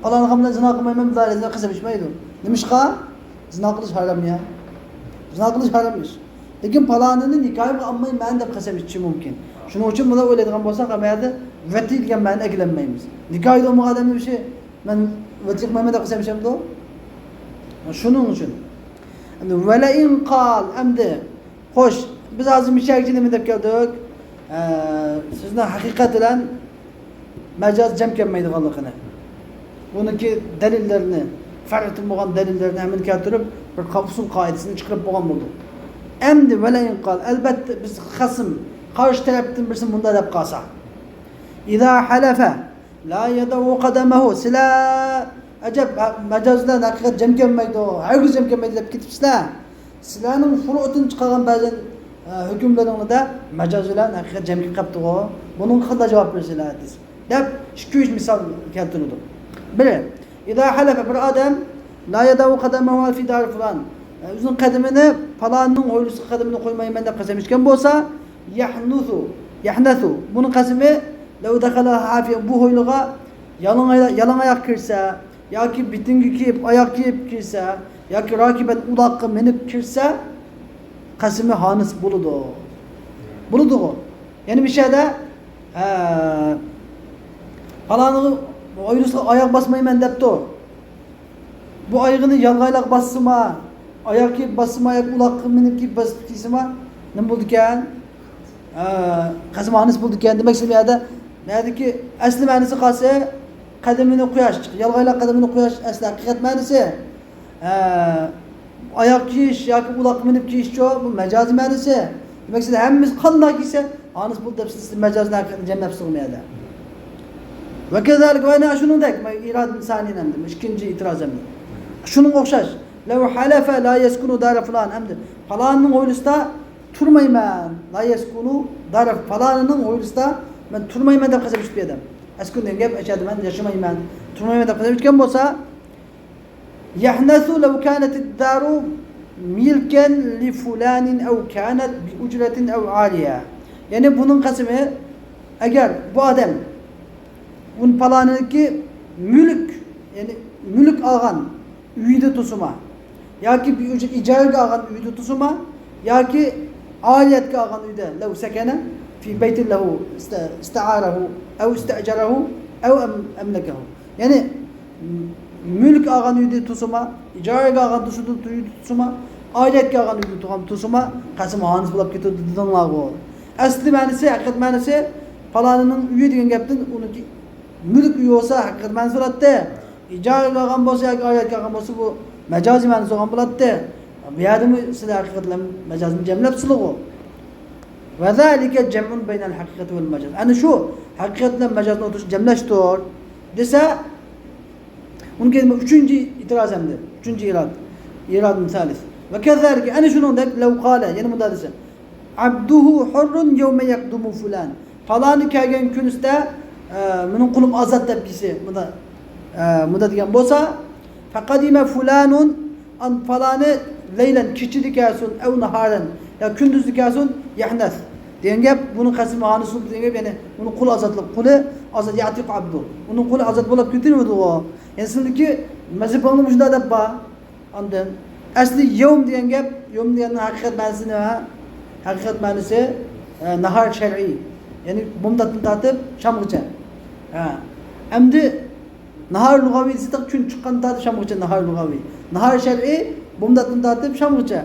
پالانى خان بىلەن زىنا قىلمايمەن، بۇلار قەسەم ئىچمەيدۇ. نېمىشقا؟ زىنا قىلىش ھارام يا. زىنا قىلىش ھارام ئىش. لېكىن پالانىنى نىكاھىمغا ئالمايمەن دەپ قەسەم ئىچىشى مۇمكىن. شۇنىڭ ئۈچۈن بۇلار ئويلايدىغان بولساق، ئەمەلىيەتتە ۋەتى دېگەن مەنىنى ئەكىلەلمەيمىز. نىكاھى بولمىغان ئادەمنىڭ ئىشى مەن ۋەتى قىلمايمەن دەپ قەسەم ئىچەمدۇ؟ شۇنىڭ ئۈچۈن. ئەمدى ۋەلەئىن قال، ئەمدى، خوش، بىز ھازىر مىشەگىچە نېمە دەپ كەلدۇق؟ ئە، سۆزنىڭ ھەقىقەت بىلەن مەجاز جەم كەلمەيدىغانلىقىنى. بۇنىڭكى دەلىللىرىنى، فەرقتىن بولغان دەلىللەرنى ھەممىنى كەلتۈرۈپ، بىر قا-، ئۇسۇل قائىدىسىنى چىقىرىپ بولغان بولدۇق. ئەمدى ۋەلەئىن قال، ئەلبەتتە، بىز خەسىم، قارشى تەرەپتىن بىرسى مۇنداق دەپ قالسا، ئىزا ھەلەفە، لا يضع قدمه، سىلەر ئەجەب، مەجاز بىلەن ھەقىقەت جەم كەلمەيدۇ، ھەرگىز جەم كەلمەيدۇ دەپ كېتىپسىلەر. سىلەرنىڭ فۇرۇئدىن چىقارغان بەزى، ئە، ھۆكۈملىرىڭلاردا مەجاز بىلەن ھەقىقەت جەم كېلىپ قاپتىغۇ. بۇنىڭغا قانداق جاۋاب بېرىسىلەر دېسە، دەپ ئىككى، ئۈچ مىسال كەلتۈرىدۇ. بىرى، ئىزا ھەلەفە، بىر ئادەم، لا يضع قدمه في دار فلان، ئۆزىنىڭ قەدىمىنى پالاننىڭ ھويلىسىغا قەدىمىنى قويمايمەن دەپ قەسەم ئىچكەن بولسا، يەھنۇسۇ، يەھنەسۇ، بۇنىڭ قەسىمى، لەۋ دەخەلە ھافىيەن، بۇ ھويلىغا يالاڭ ئايا-، يالاڭ ئاياق كىرسە، ياكى بېتىنگە كىيىپ، ئاياق كىيىپ كىرسە، ياكى راكىبەن، ئۇلاققا مىنىپ كىرسە، قەسىمى ھانىس بولىدۇ. بولىدىغۇ. يەنى مىشەدە، ھە، پالانىغا ھويلىسىغا ئاياق باسمايمەن دەپتۇ. بۇ ئايىغىنى يالغايلاق باسسىما، ئاياق كىيىپ باسسىما، ياكى ئۇلاققا مىنىپ كىيىپ باس-، كىيسىما، نېمە بولىدىكەن؟ ئە، قەسىمى ھانىس بولىدىكەن. دېمەك، سىز بۇ يەردە، بۇ يەردىكى ئەسلى مەنىسى قالسا، قەدىمىنى قۇياش، يالغايلاق قەدىمىنى قۇياش، ئەسلى ھەقىقەت مەنىسى. ئە، ئاياغ كىيىش ياكى ئۇلاققا مىنىپ كىيىشچۇ، بۇ مەجازىي مەنىسى. دېمەك، سىلەر ھەممىمىز قانداق كىيسە، ئانىسى بۇ دەپ سىز مەجازنى ھەقىقەتنى جەملەپسىز ئۇ يەردە. ۋەكەزالىك، ۋە ئەنە شۇنىڭدەك، ئىرادە سانىي ئەمدى، ئىككىنچى ئېتىراز ئەمدى. شۇنىڭغا ئوخشاش. لەۋ ھەلەفە لا يەسكۇنۇ دارە فۇلان، ئەمدى پالاننىڭ ھويلىسىدا تۇرمايمەن. لا يەسكۇنۇ دارە، پالانىنىڭ ھويلىسىدا مەن تۇرمايمەن دەپ قەسەم ئىچىپ بەردىم. ئەسكۇن دېگەن گەپ، ئەشەدە مەن ياشىمايمەن، تۇرمايمەن دەپ قەسەم ئىچكەن بولسا، يەھنەسۇ لەۋ كانەتىد دارۇ مىلكەن لىفۇلانىن ئەۋ كانەت بىئۇجرەتىن ئەۋ ئالىيە. يەنى بۇنىڭ قەسىمى، ئەگەر بۇ ئادەم، بۇ پالانىنىڭكى مۈلۈك، يەنى مۈلۈك ئالغان ئۆيىدە تۇرسىما، ياكى بىر ئىجارىگە ئالغان ئۆيىدە تۇرسىما، ياكى ئالىيەتكە ئالغان ئۆيدە، لەۋ سەكەنە فى بەيتىن لەھۇ ئىستە-، ئىستەئارەھۇ ئەۋ ئىستەئجەرەھۇ ئەۋ ئەم-، ئەملەكەھۇ. يەنى مۈلۈك ئالغان ئۆيدە تۇرسىما، ئىجارىگە ئالغان تۇرسا، ئۆيدە تۇرسىما، ئالىيەتكە ئالغان ئۆيدە تۇرغان تۇرسىما، قەسىم ھانىسى بولاپ كېتىدۇ دېدىڭلارغۇ. ئەسلى مەنىسى، ھەقىقەت مەنىسى، پالانىنىڭ ئۆيى دېگەن گەپتىن ئۇنىڭكى مۈلۈك ئۆيى بولسا، ھەقىقەت مەنىسى بولاتتى. ئىجارىگە ئالغان بولسا ياكى ئالىيەتكە ئالغان بولسا، بۇ مەجازىي مەنىسى بولغان بولاتتى. بۇ يەردىمۇ سىلەر ھەقىقەت بىلەن مەجازنى جەملەپسىلىغۇ. ۋەزالىكە جەمئۇن بەينەل ھەقىقەتى ۋەل مەجاز. ئەنە شۇ ھەقىقەت بىلەن مەجازنى ئوتتۇرىسىدا جەملەشتۇر دېسە، ئۇنىڭ كېيىن ئۈچىنچى ئېتىراز ئەمدى. ئۈچىنچى ئىراد، ئىرادىن سالىس. ۋە كەزالىكە، ئەنە شۇنىڭدەك، لەۋ قالە، يەنە مۇنداق دېسە، ئابدۇھۇ ھۇررۇن يەۋمە يەقدۇمۇ فۇلان. پالانى كەلگەن كۈنىسىدە، ئە، مېنىڭ قۇلۇم ئازاد دەپ دېسە، مۇندا، ئە، مۇندا دېگەن بولسا، فەقەدىمە فۇلانۇن، ئان پالانى لەيلەن، كېچىدە كەلسۇن، ئەۋ ناھارەن، يا كۈندۈزدە كەلسۇن، يەھنەس. دېگەن گەپ، بۇنىڭ قەسىمى ھانىسۇ دېگەن گەپ، يەنى ئۇنىڭ قۇلى ئازادلىق، قۇلى ئازاد، يەتىق ئابدۇ. ئۇنىڭ قۇلى ئازاد بولۇپ كېتىۋېرىدىغۇ. يەنى سىزنىڭكى مەزھىپىڭلار مۇشۇنداق دەپ بار. ئاندىن ئەسلى يەۋم دېگەن گەپ، يەۋم دېگەننىڭ ھەقىقەت مەنىسى نېمە؟ ھەقىقەت مەنىسى، ئە، ناھار شەرئىي. يەنى بامداتتىن تارتىپ شامغىچە. ھە. ئەمدى ناھار لۇغەۋىي دېسەك، كۈن چىققاندىن تارتىپ شامغىچە ناھار لۇغەۋىي. ناھار شەرئىي، بامداتتىن تارتىپ شامغىچە.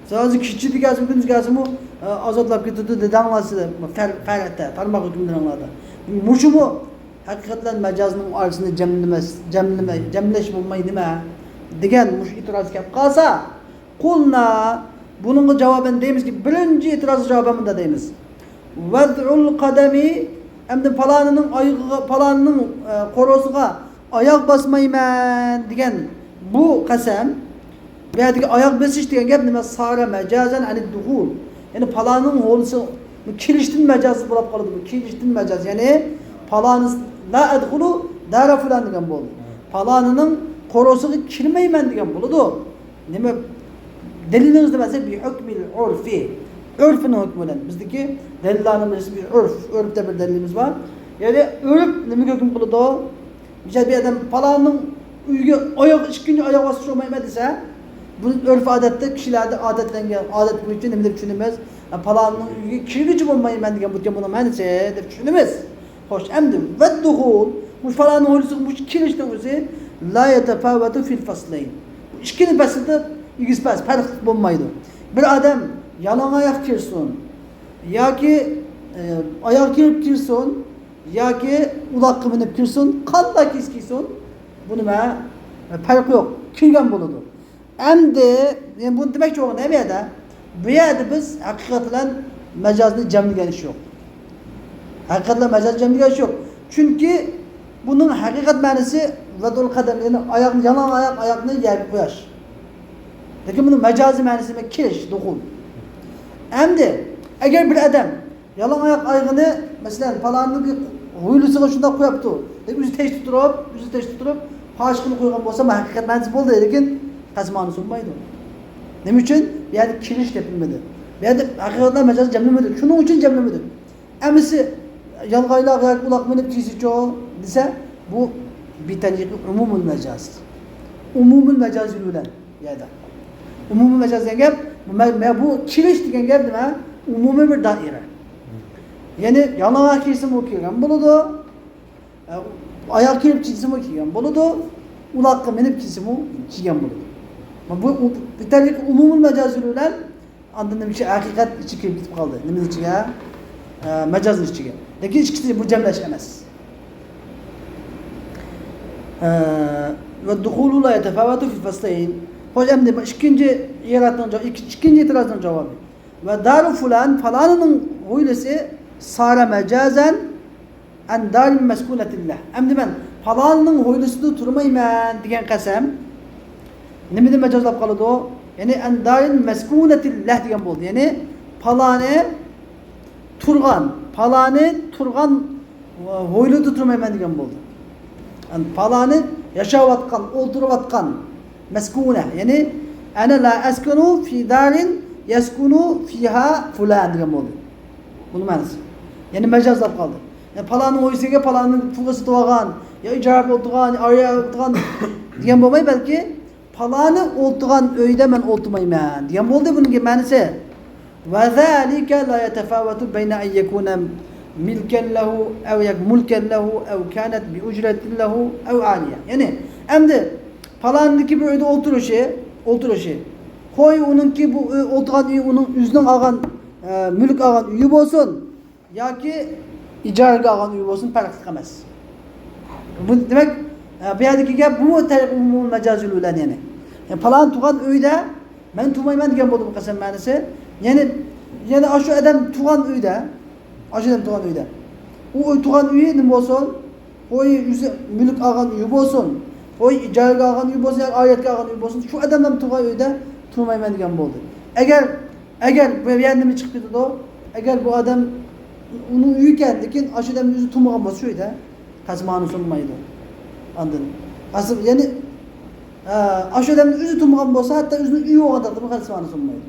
سىز ھازىر كېچىدە كەلسىمۇ، كۈندۈز كەلسىمۇ، ئە، ئازادلاپ كېتىدۇ دېدىڭلار سىلەر. فەر-، فەرەتتە، تارماق ھۆكۈملىرىڭلاردا. مۇشۇمۇ ھەقىقەت بىلەن مەجازنىڭ ئارىسىنى جەملىمەس، جەملىمە-، جەملەش بولماي نېمە؟ دېگەن مۇشۇ ئېتىراز كەپ قالسا، قۇلنا، بۇنىڭغا جاۋابەن دەيمىزكى، بىرىنچى ئېتىرازغا جاۋابەن مۇنداق دەيمىز. ۋەزئۇل قەدەمى، ئەمدى پالانىنىڭ ئايىغىغا، پالانىنىڭ، ئە، قورۇسىغا ئاياغ باسمايمەن دېگەن بۇ قەسەم، بۇ يەردىكى ئاياغ بېسىش دېگەن گەپ نېمە؟ سارە مەجازەن ئەنىد دۇخۇل. يەنى پالانىڭ ھويلىسى، بۇ كېلىشتىن مەجاز بولۇپ قالىدۇ. بۇ كېلىشتىن مەجاز. يەنى پالانى لا ئەدخۇلۇ دارە فۇلان دېگەن بولىدۇ. پالانىنىڭ قورۇسىغا كىرمەيمەن دېگەن بولىدۇ. نېمە؟ دەلىلىڭىز نېمە دېسە، بىھۇكمىل ئۇرفى. ئۆرپنىڭ ھۆكمى بىلەن. بىزدىكى دەلىللارنىڭ بىرسى بىر ئۆرپ. ئۆرپ دەپ بىر دەلىلىمىز بار. يەنى ئۆرپ نېمىگە ھۆكۈم قىلىدۇ؟ مىسال، بىر ئادەم پالانىڭ ئۆيىگە ئاياغ، ئىككىنچى ئاياغ باسقۇچە بولمايمەن دېسە، بۇ ئۆرپ ئادەتتە كىشىلەردە ئادەتلەنگەن، ئادەت بويىچە نېمە دەپ چۈشىنىمىز؟ ھە، پالانىڭ ئۆيىگە كىرگۈچە بولمايمەن دېگەن بۇ گەپ بۇنىڭ مەنىسى دەپ چۈشىنىمىز. خوش، ئەمدى ۋەددۇخۇل، مۇشۇ پالانىڭ ھويلىسىغا مۇشۇ كىرىشنىڭ ئۆزى لا يەتەپاۋەتۇ فىل فەسلەين. بۇ ئىككىنى پەسلىدە ئېگىز پەس پەرق بولمايدۇ. بىر ئادەم يالاڭ ئاياق كىرسۇن ياكى، ئە، ئاياغ كىرىپ كىرسۇن، ياكى ئۇلاققا مىنىپ كىرسۇن، قانداق كىيسە كىيسۇن، بۇ نېمە؟ پەرقى يوق، كىرگەن بولىدۇ. ئەمدى، يەنى بۇنى دېمەكچى بولغىنىم نېمە يەردە؟ بۇ يەردە بىز ھەقىقەت بىلەن مەجازنى جەملىگەن ئىش يوق. ھەقىقەت بىلەن مەجازنى جەملىگەن ئىش يوق. چۈنكى بۇنىڭ ھەقىقەت مەنىسى ۋەدئۇل قەدەم، يەنى ئاياقنى، يالاڭ ئاياق، ئاياقنى يەرگە قوياش. لېكىن بۇنىڭ مەجازىي مەنىسى نېمە؟ كىرىش، دۇخۇل. ئەمدى ئەگەر بىر ئادەم يالاڭ ئاياق ئايىغىنى، مەسىلەن، پالاننىڭ ھويلىسىغا شۇنداق قويۇپتۇ دەپ، ئۆزى تەشتە تۇرۇپ، ئۆزى تەشتە تۇرۇپ، پاشىقىنى قويغان بولسا، مۇ ھەقىقەت مەنىسى بولدى، لېكىن قەسىم مەنىسى بولمايدۇ. نېمە ئۈچۈن؟ بۇ يەردە كىرىش دەپ بىلمىدى. بۇ يەردە ھەقىقەتەن مەجازنى جەملىمىدۇق. شۇنىڭ ئۈچۈن جەملىمىدۇق. ئەمىسى يالغايلاق ياكى ئۇلاق مىنىپ كىيسىچۇ دېسە، بۇ بىتەلىقى ئومۇمىل مەجاز. ئومۇمىل مەجاز بىلەن. يەردە. ئومۇمىي مەجاز دېگەن گەپ، بۇ مە-، مە-، بۇ كىرىش دېگەن گەپ نېمە؟ ئومۇمىي بىر دائىرە. يەنى يالاڭاچ كىيسىمۇ كىيگەن بولىدۇ. ئە، ئاياغ كىرىپ كىيسىمۇ كىيگەن بولىدۇ. ئۇلاققا مىنىپ كىيسىمۇ كىيگەن بولىدۇ. بۇ، بۇ بىتەلىك ئومۇمىي مەجاز يولى بىلەن ئاندىن نېمە ئىچى ھەقىقەت ئىچى كىرىپ كېتىپ قالدى. نېمىنىڭ ئىچىگە؟ ئە، مەجازنىڭ ئىچىگە. لېكىن ئىككىسى بۇ جەملەش ئەمەس. ئە، ۋەددۇخۇلۇ لا يەتەفاۋەتۇ فىل فەسلەين. خوش، ئەمدى بۇ ئىككىنچى ئېرادنىڭ جاۋابى، ئىككى، ئىككىنچى ئېتىرازنىڭ جاۋابى. ۋە دارۇ فۇلان، پالانىنىڭ ھويلىسى سارە مەجازەن ئەن دارىن مەسكۇنەتىللە. ئەمدى مەن پالانىنىڭ ھويلىسىدا تۇرمايمەن دېگەن قەسەم نېمىدىن مەجازلاپ قالىدۇ؟ يەنى ئەن دارىن مەسكۇنەتىللە دېگەن بولدى. يەنى پالانى تۇرغان، پالانى تۇرغان ھويلىدا تۇرمايمەن دېگەن بولدى. يەنى پالانى ياشاۋاتقان، ئولتۇرۇۋاتقان مەسكۇنە. يەنى، ئەنە لا ئەسكۇنۇ فى دارىن يەسكۇنۇ فىھا فۇلان دېگەن بولدى. بۇنىڭ مەنىسى. يەنى مەجازلاپ قالدى. يەنى پالانىڭ ھويلىسىغا پالانىڭ پۇلىغا سېتىۋالغان، يا ئىجارىگە ئولتۇرغان، يا ئارىيەگە ئولتۇرغان دېگەن بولماي، بەلكى پالانى ئولتۇرغان ئۆيدە مەن ئولتۇرمايمەن دېگەن بولدى بۇنىڭ مەنىسى. وذلك لا يتفاوت بين أن يكون ملكا له أو يك-، ملكا له أو كانت بأجرة له أو عارية. يەنى، ئەمدى پالانىدىكى بىر ئۆيدە ئولتۇرۇشى، ئولتۇرۇشى. خوي، ئۇنىڭكى بۇ ئۆي، ئولتۇرغان ئۆيى ئۇنىڭ ئۆزىنىڭ ئالغان، ئە، مۈلۈك ئالغان ئۆيى بولسۇن ياكى ئىجارىگە ئالغان ئۆيى بولسۇن، پەرقلىق ئەمەس. بۇ دېمەك، ئە، بۇ يەردىكى گەپ بۇ تەرىقە ئومۇمىي مەجازىل بىلەن، يەنى. يەنى پالان تۇرغان ئۆيدە مەن تۇرمايمەن دېگەن بولدى بۇ قەسەم مەنىسى. يەنى، يەنى ئاشۇ ئادەم تۇرغان ئۆيدە، ئاشۇ ئادەم تۇرغان ئۆيدە. ئۇ ئۆي تۇرغان ئۆيى نېمە بولسۇن؟ خوي، ئۆزى مۈلۈك ئالغان ئۆيى بولسۇن، خوي، ئىجارىگە ئالغان ئۆيى بولسۇن ياكى ئايەتكە ئالغان ئۆيى بولسۇن، شۇ ئادەملەر تۇرغان ئۆيدە تۇرمايمەن دېگەن بولدى. ئەگەر، ئەگەر بۇ يەردە نېمە چىقىپ كېتىدۇ؟ ئەگەر بۇ ئادەم، ئۇنىڭ ئۆيى ئىكەن، لېكىن ئاشۇ ئادەم ئۆزى تۇرمىغان بولسا شۇ ئۆيدە، قەسەم مەنىسى بولمايدۇ. ئاندىن، قەسەم، يەنى، ئە، ئاشۇ ئادەمنىڭ ئۆزى تۇرمىغان بولسا، ھەتتا ئۆزىنىڭ ئۆيى بولغاندەك قىلىپ قەسەم مەنىسى بولمايدۇ.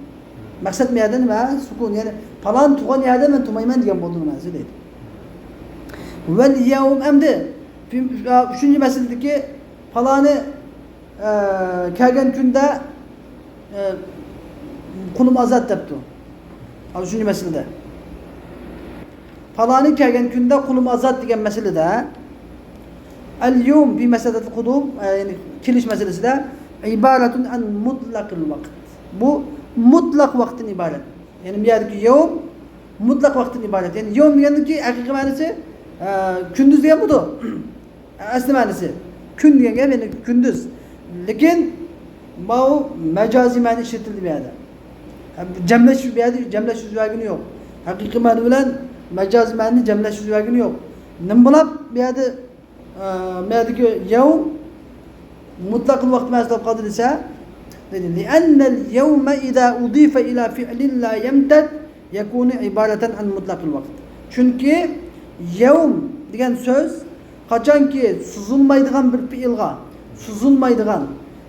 مەقسەت بۇ يەردە نېمە؟ سۈكۈن، يەنى پالان تۇرغان يەردە مەن تۇرمايمەن دېگەن بولدى مەنىسى دەيدۇ. ۋەل يەۋم، ئەمدى ئۈچىنچى مەسىلىدىكى پالانى، ئە، كەلگەن كۈندە، ئە، قۇلۇم ئازاد دەپتۇ. ئۈچىنچى مەسىلىدە. پالانى كەلگەن كۈندە قۇلۇم ئازاد دېگەن مەسىلىدە، ئەل يەۋم فى مەسئەلەتىل قۇدۇم، ئە، يەنى كېلىش مەسىلىسىدە، ئىبارەتۇن ئەن مۇتلەقىل ۋاقىت. بۇ مۇتلەق ۋاقىتتىن ئىبارەت. يەنى بۇ يەردىكى يەۋم مۇتلەق ۋاقىتتىن ئىبارەت. يەنى يەۋم دېگەندىكى ھەقىقىي مەنىسى، ئە، كۈندۈز دېگەن بۇدۇر. ئەسلى مەنىسى كۈن دېگەن گەپ، يەنى كۈندۈز. لېكىن ماۋۇ مەجازىي مەنە ئىشلىتىلدى بۇ يەردە. جەملەش، بۇ يەردە جەملەش يۈز بەرگىنى يوق. ھەقىقىي مەنە بىلەن مەجازىي مەنىنى جەملەش يۈز بەرگىنى يوق. نېمە بولۇپ بۇ يەردە، ئە، بۇ يەردىكى يەۋم مۇتلەقىل ۋاقىت مەنىسىدە قالدى دېسە، دېدى، لىئەننەل يەۋمە ئىزا ئۇزىفە ئىلا فىئلىن لا يەمتەد يەكۇنۇ ئىبارەتەن ئەن مۇتلەقىل ۋاقىت. چۈنكى يەۋم دېگەن سۆز قاچانكى سوزۇلمايدىغان بىر پېئىلغا، سوزۇلمايدىغان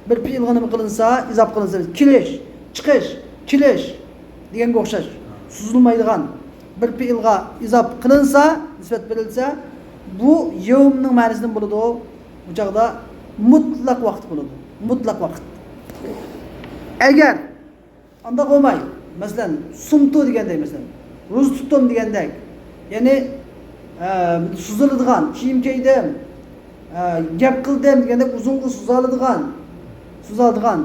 بىر پېئىلغا نېمە قىلىنسا، ئىزاپ قىلىنسا، كېلىش، چىقىش، كېلىش دېگەنگە ئوخشاش، سوزۇلمايدىغان بىر پېئىلغا ئىزاپ قىلىنسا، نىسبەت بېرىلسە، بۇ يەۋمنىڭ مەنىسى نېمە بولىدۇ؟ بۇ چاغدا مۇتلەق ۋاقىت بولىدۇ. مۇتلەق ۋاقىت. ئەگەر ئانداق بولماي، مەسىلەن، سۇمتۇ دېگەندەك، مەسىلەن، روزا تۇتتۇم دېگەندەك، يەنى، ئە، سوزۇلىدىغان، كىيىم كىيدىم، ئە، گەپ قىلدىم دېگەندەك ئۇزۇنغا سوزۇلىدىغان، سوزۇلىدىغان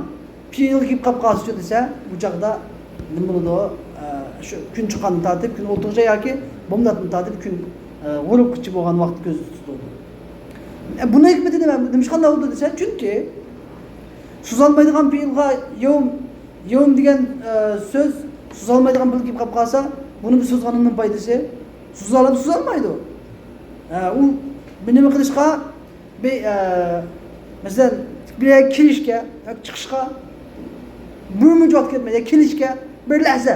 پېئىلغا كېلىپ قاپ قالسىچۇ دېسە، بۇ چاغدا نېمە بولىدۇ؟ ئە، شۇ كۈن چىققاندىن تارتىپ، كۈن ئولتۇرغۇچە ياكى بامداتتىن تارتىپ كۈن، ئە، غۇرۇپقىچە بولغان ۋاقىت كۆزدە تۇتۇلىدۇ. ئە، بۇنىڭ ھېكمىتى نېمە؟ نېمىشقا ئۇنداق بولىدۇ دېسە، چۈنكى سوزۇلمايدىغان پېئىلغا يەۋم، يەۋم دېگەن، ئە، سۆز سوزۇلمايدىغان پېئىل كېلىپ قاپ قالسا، بۇنى بىز سوزغاننىڭ نېمە پايدىسى؟ سوزالام، سوزالمايدۇ. ئە، ئۇ بىر نېمە قىلىشقا، بىر، ئە، مەسىلەن، بىر يەرگە كىرىشكە ياكى چىقىشقا بىر مۇنچە ۋاقىت كەتمەيدۇ. يا كېلىشكە بىر لەھزە،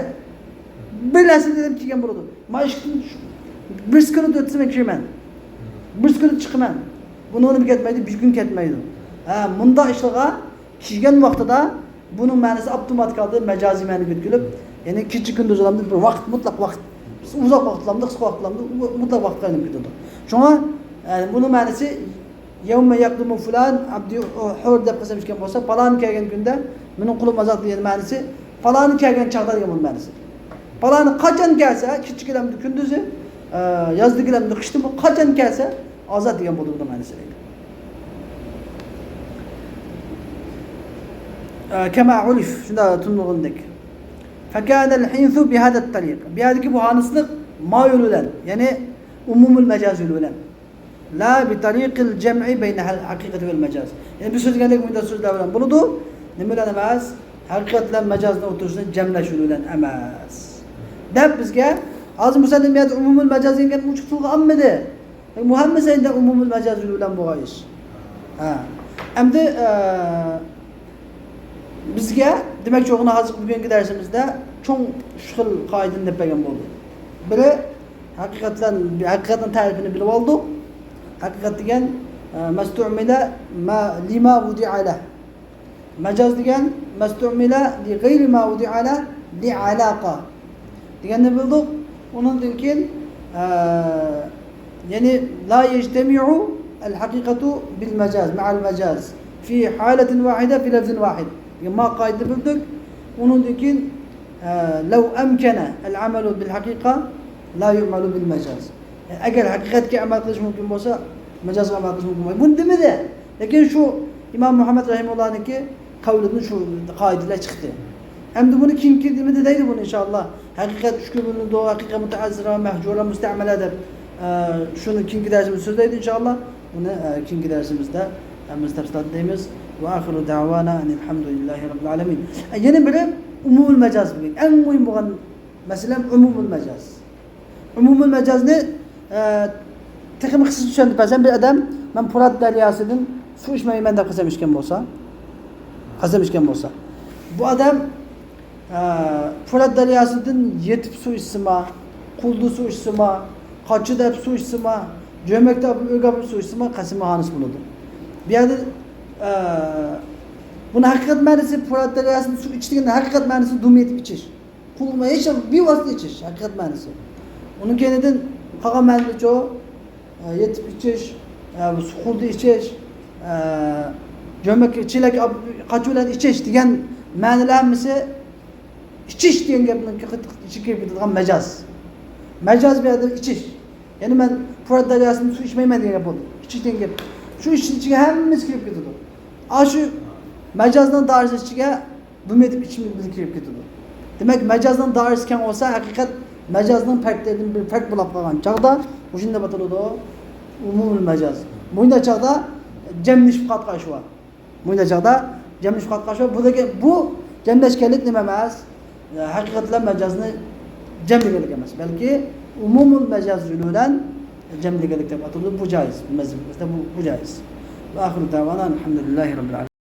بىر لەھزە دېگەن كىرگەن بولىدۇ. مانا ئىشىكتىن بىر سېكۇنت ئۆتسە مەن كىرىمەن، بىر سېكۇنت چىقىمەن. بۇنىڭ نېمە كەتمەيدۇ؟ بىر كۈن كەتمەيدۇ. ھە، مۇنداق ئىشلارغا كىرگەن ۋاقتىدا بۇنىڭ مەنىسى ئاپتوماتىك ھالدا مەجازىي مەنىگە يۆتكىلىپ، يەنى كېچە كۈندۈز بولامدۇ، بىر ۋاقىت، مۇتلەق ۋاقىت. ئۇزاق ۋاقىت بولامدۇ، قىسقا ۋاقىت بولامدۇ، ئۇ مۇتلەق ۋاقىتقا ئايلىنىپ كېتىدۇ. شۇڭا، يەنى بۇنىڭ مەنىسى يەۋمە يەقدۇمۇ فۇلان ئابدى ھۇر دەپ قىلسام ئىكەن بولسا، پالان كەلگەن كۈندە مېنىڭ قۇلۇم ئازاد دېگەن مەنىسى، پالانى كەلگەن چاغدا دېگەن بۇنىڭ مەنىسى. پالانى قاچان كەلسە، كېچىگىلەمدۇ كۈندۈزى، ئە، يازدىكىلەمدۇ قىشتىمۇ، قاچان كەلسە ئازاد دېگەن بولىدۇ بۇنىڭ مەنىسى. ئە، كەما ئۇرف، شۇنداق تونۇلغىنىدەك. فكان الحنث بهذا الطريق. بۇ يەردىكى بۇ ھانىسلىق ما يول بىلەن، يەنى ئومۇمىي مەجاز يول بىلەن. لا بطريق الجمع بين الحقيقة والمجاز. يەنى بىز سۆزلىگەندەك مۇنداق سۆزلەر بىلەن بولىدۇ. نېمە بىلەن ئەمەس؟ ھەقىقەت بىلەن مەجازنىڭ ئوتتۇرىسىنى جەملەش يولى بىلەن ئەمەس. دەپ بىزگە، ھازىر مۇسەللىم يەردە ئومۇمۇل مەجاز دېگەن گەپنى ئوچۇق تىلغا ئالمىدى. بۇ ھەممە سەيدە ئومۇمۇل مەجاز يولى بىلەن بولغان ئىش. ھە. ئەمدى، ئە، بىزگە، دېمەكچى بولغىنى ھازىرقى بۈگۈنكى دەرسىمىزدە چوڭ ئۈچ خىل قائىدىنى دەپ بەرگەن بولدى. بىرى، ھەقىقەتلەر، ھەقىقەتنىڭ تەرىپىنى بىلىپ ئالدۇق. ھەقىقەت دېگەن، ئە، مەستۇئمىلە ما، لىما ۋۇدىئەلە. مەجاز دېگەن مەستۇئمىلە لىغەيرى ما ۋۇدىئەلە لىئالاقە دېگەننى بىلدۇق. ئۇنىڭدىن كېيىن، ئە، يەنى لا يەجتەمىئۇ ئەل ھەقىقەتۇ بىل مەجاز مەئەل مەجاز فى ھالەتىن ۋاھىدە فى لەفزىن ۋاھىد دېگەن ما قائىدىنى بىلدۇق. ئۇنىڭدىن كېيىن، ئە، لەۋ ئەمكەنە ئەل ئەمەلۇ بىل ھەقىقە لا يۇئمەلۇ بىل مەجاز. ئەگەر ھەقىقەتكە ئەمەل قىلىش مۇمكىن بولسا، مەجازغا ئەمەل قىلىش مۇمكىن بولمايدۇ. بۇنى دېمىدى. لېكىن شۇ ئىمام مۇھەممەد رەھىمۇللانىڭكى قەۋلىدىن شۇ قائىدىلەر چىقتى. ئەمدى بۇنى كېيىنكى نېمىدە دەيدۇ بۇنى ئىنشائاللا. ھەقىقەت ئۈچكە بۆلۈنىدۇ، ھەقىقەت مۇتەئەززىرە، مەھجۇرە، مۇستەمەلە دەپ، ئە، شۇنى كېيىنكى دەرسىمىزدە سۆزلەيدۇ ئىنشائاللا. بۇنى، ئە، كېيىنكى دەرسىمىزدە ھەممىمىز تەپسىلاتلايمىز. ۋە ئاخىرۇ دەۋانا ئەنىل ھەمدۇلىللاھى رەببىل ئالەمىن. ئە، يەنە بىرى ئومۇمۇل مەجاز بۈگۈن. ئەڭ مۇھىم بولغان مەسىلە ئومۇمۇل مەجاز. ئومۇمىي مەجازنى، ئە، تېخىمۇ قىسقىچە چۈشەندۈرۈپ بەرسەم، بىر ئادەم، «مەن پۇرات دەرياسىدىن سۇ ئىچمەيمەن» دەپ قەسەم ئىچكەن بولسا، قەسەم ئىچكەن بولسا، بۇ ئادەم، ئە، پۇرات دەرياسىدىن يېتىپ سۇ ئىچسىما، قۇلدا سۇ ئىچسىما، قاچا دەپ سۇ ئىچسىما، جۆمەكتە ئۆگەپ سۇ ئىچسىما، قەسىمى خانىس بولىدۇ. بۇ يەردە، ئە، بۇنىڭ ھەقىقەت مەنىسى، پۇرات دەرياسىدىن سۇ ئىچىش دېگەننىڭ ھەقىقەت مەنىسى دۇم يېتىپ ئىچىش. قۇلما ھېچ بىۋاسىتە ئىچىش، ھەقىقەت مەنىسى. ئۇنىڭ كەينىدىن قالغان مەنىلىرىچۇ، ئە، يېتىپ ئىچىش، ئە، سۇ قۇلدا ئىچىش، ئە، جۆمەك چېلەك ئاپ-، قاچا بىلەن ئىچىش دېگەن مەنىلەر ھەممىسى ئىچىش دېگەن گەپنىڭ ئىچىگە كىرىپ كېتىدىغان مەجاز. مەجاز بۇ يەردە ئىچىش. يەنى مەن پۇرات دەرياسىدىن سۇ ئىچمەيمەن دېگەن گەپ بولدى. ئىچىش دېگەن گەپ. شۇ ئىچىش ئىچىگە ھەممىسى كىرىپ كېتىدۇ. ئاشۇ مەجازنىڭ دائىرىسى ئىچىگە دۇم يېتىپ ئىچىملىك كىرىپ كېتىدۇ. دېمەك، مەجازنىڭ دائىرىسى كەڭ بولسا، ھەقىقەت مەجازنىڭ پەرقلىرىدىن بىر پەرق بولۇپ قالغان چاغدا، مۇشۇنى دەپ ئاتىلىدۇ ئومۇمۇل مەجاز. مۇنداق چاغدا جەملىشىپ قالىدىغان ئىش بار. مۇنداق چاغدا جەملىشىپ قالىدىغان ئىش بار. بۇ دېگەن، بۇ جەملەشكەنلىك نېمە ئەمەس؟ ھەقىقەت بىلەن مەجازنى جەملىگەنلىك ئەمەس، بەلكى ئومۇمۇل مەجاز يولى بىلەن جەملىگەنلىك دەپ ئاتىلىدۇ. بۇ جايىز. مەزھىپىمىزدە بۇ، بۇ جايىز. ۋە ئاخىرۇ دەۋانا ئەلھەمدۇلىللاھى رەببىل ئالەمىن.